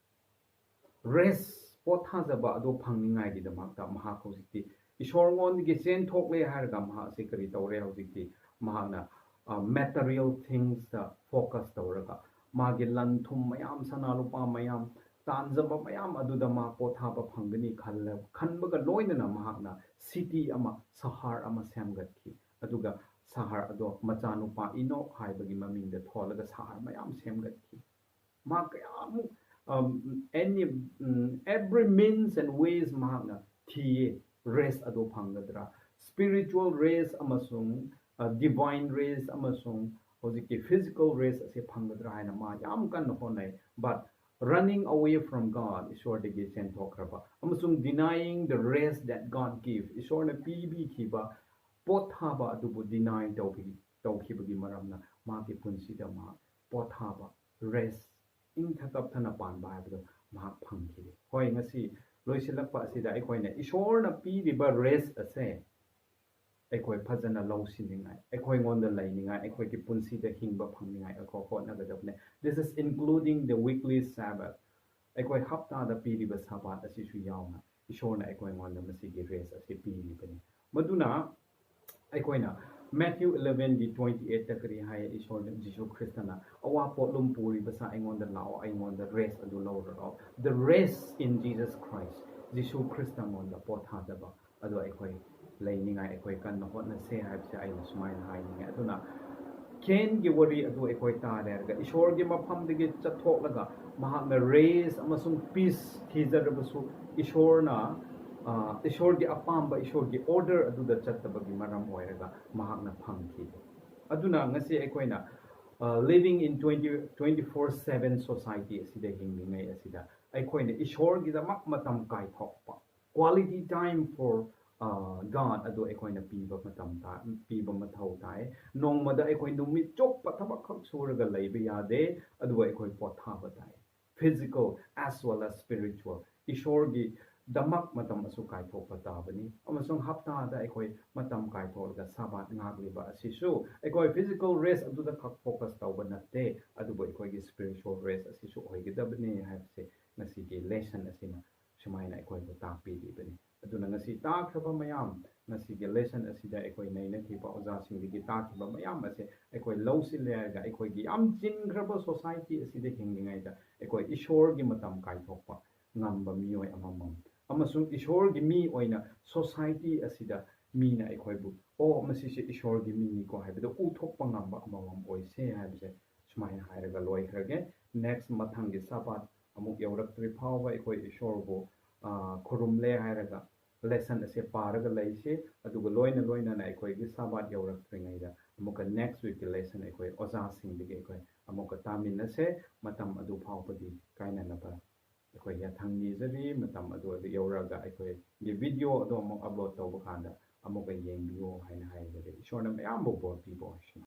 rest, ꯄꯣꯊꯥꯖꯕ ꯑꯗꯨ ꯐꯪꯅꯤꯡꯉꯥꯏꯒꯤꯗꯃꯛꯇ ꯃꯍꯥꯛ ꯍꯧꯖꯤꯛꯇꯤ ꯏꯁꯣꯔꯉꯣꯟꯗꯒꯤ ꯆꯦꯟꯊꯣꯛꯂꯦ ꯍꯥꯏꯔꯒ ꯃꯍꯥꯛꯁꯦ ꯀꯔꯤ ꯇꯧꯔꯦ? ꯍꯧꯖꯤꯛꯇꯤ ꯃꯍꯥꯛꯅ, ꯑ, material things ꯇ focus ꯇꯧꯔꯒ ꯃꯥꯒꯤ ꯂꯟ ꯊꯨꯝ ꯃꯌꯥꯝ, ꯁꯅꯥ ꯂꯨꯄꯥ ꯃꯌꯥꯝ, ꯇꯥꯟꯖꯕ ꯃꯌꯥꯝ ꯑꯗꯨꯗ ꯃꯥ ꯄꯣꯊꯥꯕ ꯐꯪꯒꯅꯤ ꯈꯜꯂ-, ꯈꯟꯕꯒ ꯂꯣꯏꯅꯅ ꯃꯍꯥꯛꯅ city ꯑꯃ, ꯁꯍꯔ ꯑꯃ ꯁꯦꯝꯒꯠꯈꯤ꯫ ꯑꯗꯨꯒ ꯁꯍꯔ ꯑꯗꯣ ꯃꯆꯥꯅꯨꯄꯥ ꯏꯅꯣꯛ ꯍꯥꯏꯕꯒꯤ ꯃꯃꯤꯡꯗ ꯊꯣꯜꯂꯒ ꯁꯍꯔ ꯃꯌꯥꯝ ꯁꯦꯝꯒꯠꯈꯤ꯫ ꯃꯍꯥꯛ ꯀꯌꯥꯃꯨꯛ, um, any, um, every means and ways ꯃꯍꯥꯛꯅ ꯊꯤꯌꯦ, rest ꯑꯗꯨ ꯐꯪꯒꯗ꯭ꯔꯥ? Spiritual rest ꯑꯃꯁꯨꯡ, uh, divine rest ꯑꯃꯁꯨꯡ ꯍꯧꯖꯤꯛꯀꯤ physical rest ꯑꯁꯤ ꯐꯪꯒꯗ꯭ꯔꯥ ꯍꯥꯏꯅ ꯃꯥ ꯌꯥꯝ ꯀꯟꯅ ꯍꯣꯠꯅꯩ꯫ But Running away from God, ꯏꯁꯣꯔꯗꯒꯤ ꯆꯦꯟꯊꯣꯛꯈ꯭ꯔꯕ, ꯑꯃꯁꯨꯡ denying the rest that God give, ꯏꯁꯣꯔꯅ ꯄꯤꯕꯤꯈꯤꯕ ꯄꯣꯠꯊꯥꯕ ꯑꯗꯨꯕꯨ deny ꯇꯧꯈꯤ- ꯇꯧꯈꯤꯕꯒꯤ ꯃꯔꯝꯅ ꯃꯍꯥꯛꯀꯤ ꯄꯨꯟꯁꯤꯗ ꯃꯍꯥꯛ ꯄꯣꯠꯊꯥꯕ, rest, ꯏꯪꯊ ꯇꯞꯊꯅ ꯄꯥꯟꯕ ꯍꯥꯏꯕꯗꯨ ꯃꯍꯥꯛ ꯐꯪꯈꯤꯗꯦ꯫ ꯍꯣꯏ, ꯉꯁꯤ ꯂꯣꯏꯁꯤꯜꯂꯛꯄ ꯑꯁꯤꯗ ꯑꯩꯈꯣꯏꯅ ꯏꯁꯣꯔꯅ ꯄꯤꯔꯤꯕ rest ꯑꯁꯦ ꯑꯩꯈꯣꯏ ꯐꯖꯅ ꯂꯧꯁꯤꯟꯅꯤꯡꯉꯥꯏ, ꯑꯩꯈꯣꯏꯉꯣꯟꯗ ꯂꯩꯅꯤꯡꯉꯥꯏ, ꯑꯩꯈꯣꯏꯒꯤ ꯄꯨꯟꯁꯤꯗ ꯍꯤꯡꯕ ꯐꯪꯅꯤꯡꯉꯥꯏ ꯑꯩꯈꯣꯏ ꯍꯣꯠꯅꯒꯗꯕꯅꯦ꯫ This is including the weekly Sabbath. ꯑꯩꯈꯣꯏ ꯍꯞꯇꯥꯗ ꯄꯤꯔꯤꯕ ꯁꯥꯕꯥꯠ ꯑꯁꯤꯁꯨ ꯌꯥꯎꯅ ꯏꯁꯣꯔꯅ ꯑꯩꯈꯣꯏꯉꯣꯟꯗ ꯃꯁꯤꯒꯤ rest ꯑꯁꯤ ꯄꯤꯔꯤꯕꯅꯤ꯫ ꯃꯗꯨꯅ ꯑꯩꯈꯣꯏꯅ Matthew elevenꯒꯤ twenty eightꯇ ꯀꯔꯤ ꯍꯥꯏ? ꯏꯁꯣꯔꯅ, ꯖꯤꯁꯨ ꯈ꯭ꯔꯤꯁꯇꯅ, "ꯑꯋꯥ ꯄꯣꯠꯂꯨꯝ ꯄꯨꯔꯤꯕꯁꯥ, ꯑꯩꯉꯣꯟꯗ ꯂꯥꯛꯑꯣ, ꯑꯩꯉꯣꯟꯗ rest ꯑꯗꯨ ꯂꯧꯔꯨꯔꯣ." The rest in Jesus Christ. ꯖꯤꯁꯨ ꯈ꯭ꯔꯤꯁꯇꯉꯣꯟꯗ ꯄꯣꯊꯥꯖꯕ ꯑꯗꯨ ꯑꯩꯈꯣꯏ ꯂꯩꯅꯤꯡꯉꯥꯏ ꯑꯩꯈꯣꯏ ꯀꯟꯅ ꯍꯣꯠꯅꯁꯦ ꯍꯥꯏꯕꯁꯦ ꯑꯩꯅ ꯁꯨꯃꯥꯏꯅ ꯍꯥꯏꯅꯤꯡꯉꯦ꯫ ꯑꯗꯨꯅ ꯀꯦꯟꯒꯤ ꯋꯥꯔꯤ ꯑꯗꯨ ꯑꯩꯈꯣꯏ ꯇꯥꯔꯦ ꯍꯥꯏꯔꯒ ꯏꯁꯣꯔꯒꯤ ꯃꯐꯝꯗꯒꯤ ꯆꯠꯊꯣꯛꯂꯒ ꯃꯍꯥꯛꯅ rest ꯑꯃꯁꯨꯡ peace ꯊꯤꯖꯔꯕꯁꯨ ꯏꯁꯣꯔꯅ, ꯑ, ꯏꯁꯣꯔꯒꯤ ꯑꯄꯥꯝꯕ, ꯏꯁꯣꯔꯒꯤ order ꯑꯗꯨꯗ ꯆꯠꯇꯕꯒꯤ ꯃꯔꯝ ꯑꯣꯏꯔꯒ ꯃꯍꯥꯛꯅ ꯐꯪꯈꯤꯗꯦ꯫ ꯑꯗꯨꯅ ꯉꯁꯤ ꯑꯩꯈꯣꯏꯅ, ꯑ, living in twenty, twenty-four seven society ꯑꯁꯤꯗ ꯍꯤꯡꯂꯤꯉꯩ ꯑꯁꯤꯗ ꯑꯩꯈꯣꯏꯅ ꯏꯁꯣꯔꯒꯤꯗꯃꯛ ꯃꯇꯝ ꯀꯥꯏꯊꯣꯛꯄ, quality time for, uh, God ꯑꯗꯨ ꯑꯩꯈꯣꯏꯅ ꯄꯤꯕ ꯃꯇꯝ ꯇꯥ-, ꯄꯤꯕ ꯃꯊꯧ ꯇꯥꯏ꯫ ꯅꯣꯡꯃꯗ ꯑꯩꯈꯣꯏ ꯅꯨꯃꯤꯠ ꯆꯨꯞꯄ ꯊꯕꯛ ꯈꯛ ꯁꯨꯔꯒ ꯂꯩꯕ ꯌꯥꯗꯦ, ꯑꯗꯨꯕꯨ ꯑꯩꯈꯣꯏ ꯄꯣꯊꯥꯕ ꯇꯥꯏ꯫ Physical as well as spiritual. ꯏꯁꯣꯔꯒꯤꯗꯃꯛ ꯃꯇꯝ ꯑꯁꯨ ꯀꯥꯏꯊꯣꯛꯄ ꯇꯥꯕꯅꯤ꯫ ꯑꯃꯁꯨꯡ ꯍꯞꯇꯥꯗ ꯑꯩꯈꯣꯏ ꯃꯇꯝ ꯀꯥꯏꯊꯣꯛꯂꯒ ꯁꯥꯕꯥꯠ ꯉꯥꯛꯂꯤꯕ ꯑꯁꯤꯁꯨ ꯑꯩꯈꯣꯏ physical rest ꯑꯗꯨꯗ ꯈꯛ focus ꯇꯧꯕ ꯅꯠꯇꯦ, ꯑꯗꯨꯕꯨ ꯑꯩꯈꯣꯏꯒꯤ spiritual rest ꯑꯁꯤꯁꯨ ꯑꯣꯏꯒꯗꯕꯅꯤ ꯍꯥꯏꯕꯁꯦ ꯉꯁꯤꯒꯤ lesson ꯑꯁꯤꯅ ꯁꯨꯃꯥꯏꯅ ꯑꯩꯈꯣꯏꯕꯨ ꯇꯥꯛꯄꯤꯔꯤꯕꯅꯤ꯫ ꯑꯗꯨꯅ ꯉꯁꯤ ꯇꯥꯈ꯭ꯔꯕ ꯃꯌꯥꯝ, ꯉꯁꯤꯒꯤ lesson ꯑꯁꯤꯗ ꯑꯩꯈꯣꯏ ꯅꯩꯅꯈꯤꯕ ꯑꯣꯖꯥꯁꯤꯡꯗꯒꯤ ꯇꯥꯈꯤꯕ ꯃꯌꯥꯝ ꯑꯁꯦ ꯑꯩꯈꯣꯏ ꯂꯧꯁꯤꯜꯂꯦ ꯍꯥꯏꯔꯒ ꯑꯩꯈꯣꯏꯒꯤ ꯌꯥꯝ ꯆꯤꯟꯈ꯭ꯔꯕ society ꯑꯁꯤꯗ ꯍꯤꯡꯂꯤꯉꯩꯗ ꯑꯩꯈꯣꯏ ꯏꯁꯣꯔꯒꯤ ꯃꯇꯝ ꯀꯥꯏꯊꯣꯛꯄ ꯉꯝꯕ ꯃꯤꯑꯣꯏ ꯑꯃꯃꯝ ꯑꯃꯁꯨꯡ ꯏꯁꯣꯔꯒꯤ ꯃꯤ ꯑꯣꯏꯅ society ꯑꯁꯤꯗ ꯃꯤꯅ ꯑꯩꯈꯣꯏꯕꯨ, "ꯑꯣ, ꯃꯁꯤꯁꯦ ꯏꯁꯣꯔꯒꯤ ꯃꯤꯅꯤꯀꯣ" ꯍꯥꯏꯕꯗꯣ ꯎꯊꯣꯛꯄ ꯉꯝꯕ ꯑꯃꯃꯝ ꯑꯣꯏꯁꯦ ꯍꯥꯏꯕꯁꯦ ꯁꯨꯃꯥꯏꯅ ꯍꯥꯏꯔꯒ ꯂꯣꯏꯈ꯭ꯔꯒꯦ꯫ Next ꯃꯊꯪꯒꯤ ꯁꯥꯕꯥꯠ ꯑꯃꯨꯛ ꯌꯧꯔꯛꯇ꯭ꯔꯤ ꯐꯥꯎꯕ ꯑꯩꯈꯣꯏ ꯏꯁꯣꯔꯕꯨ, ꯑ, ꯈꯨꯔꯨꯝꯂꯦ ꯍꯥꯏꯔꯒ lesson ꯑꯁꯦ ꯄꯥꯔꯒ ꯂꯩꯁꯤ, ꯑꯗꯨꯒ ꯂꯣꯏꯅ ꯂꯣꯏꯅꯅ ꯑꯩꯈꯣꯏꯒꯤ ꯁꯥꯕꯥꯠ ꯌꯧꯔꯛꯇ꯭ꯔꯤꯉꯩꯗ ꯑꯃꯨꯛꯀ next weekꯀꯤ lesson ꯑꯩꯈꯣꯏ ꯑꯣꯖꯥꯁꯤꯡꯗꯒꯤ ꯑꯩꯈꯣꯏ ꯑꯃꯨꯛꯀ ꯇꯥꯃꯤꯟꯅꯁꯦ꯫ ꯃꯇꯝ ꯑꯗꯨ ꯐꯥꯎꯕꯗꯤ ꯀꯥꯏꯅꯅꯕ ꯑꯩꯈꯣꯏ ꯌꯥꯊꯪ ꯅꯤꯖꯔꯤ꯫ ꯃꯇꯝ ꯑꯗꯨ ꯑꯗꯨ ꯌꯧꯔꯒ ꯑꯩꯈꯣꯏꯒꯤ video ꯑꯗꯨ ꯑꯃꯨꯛ upload ꯇꯧꯕ ꯀꯥꯟꯗ ꯑꯃꯨꯛꯀ ꯌꯦꯡꯕꯤꯌꯨ ꯍꯥꯏꯅ ꯍꯥꯏꯖꯔꯤ꯫ ꯏꯁꯣꯔꯅ ꯃꯌꯥꯝꯕꯨ ꯕꯣꯔ ꯄꯤꯕ ꯑꯣꯏꯁꯅꯨ꯫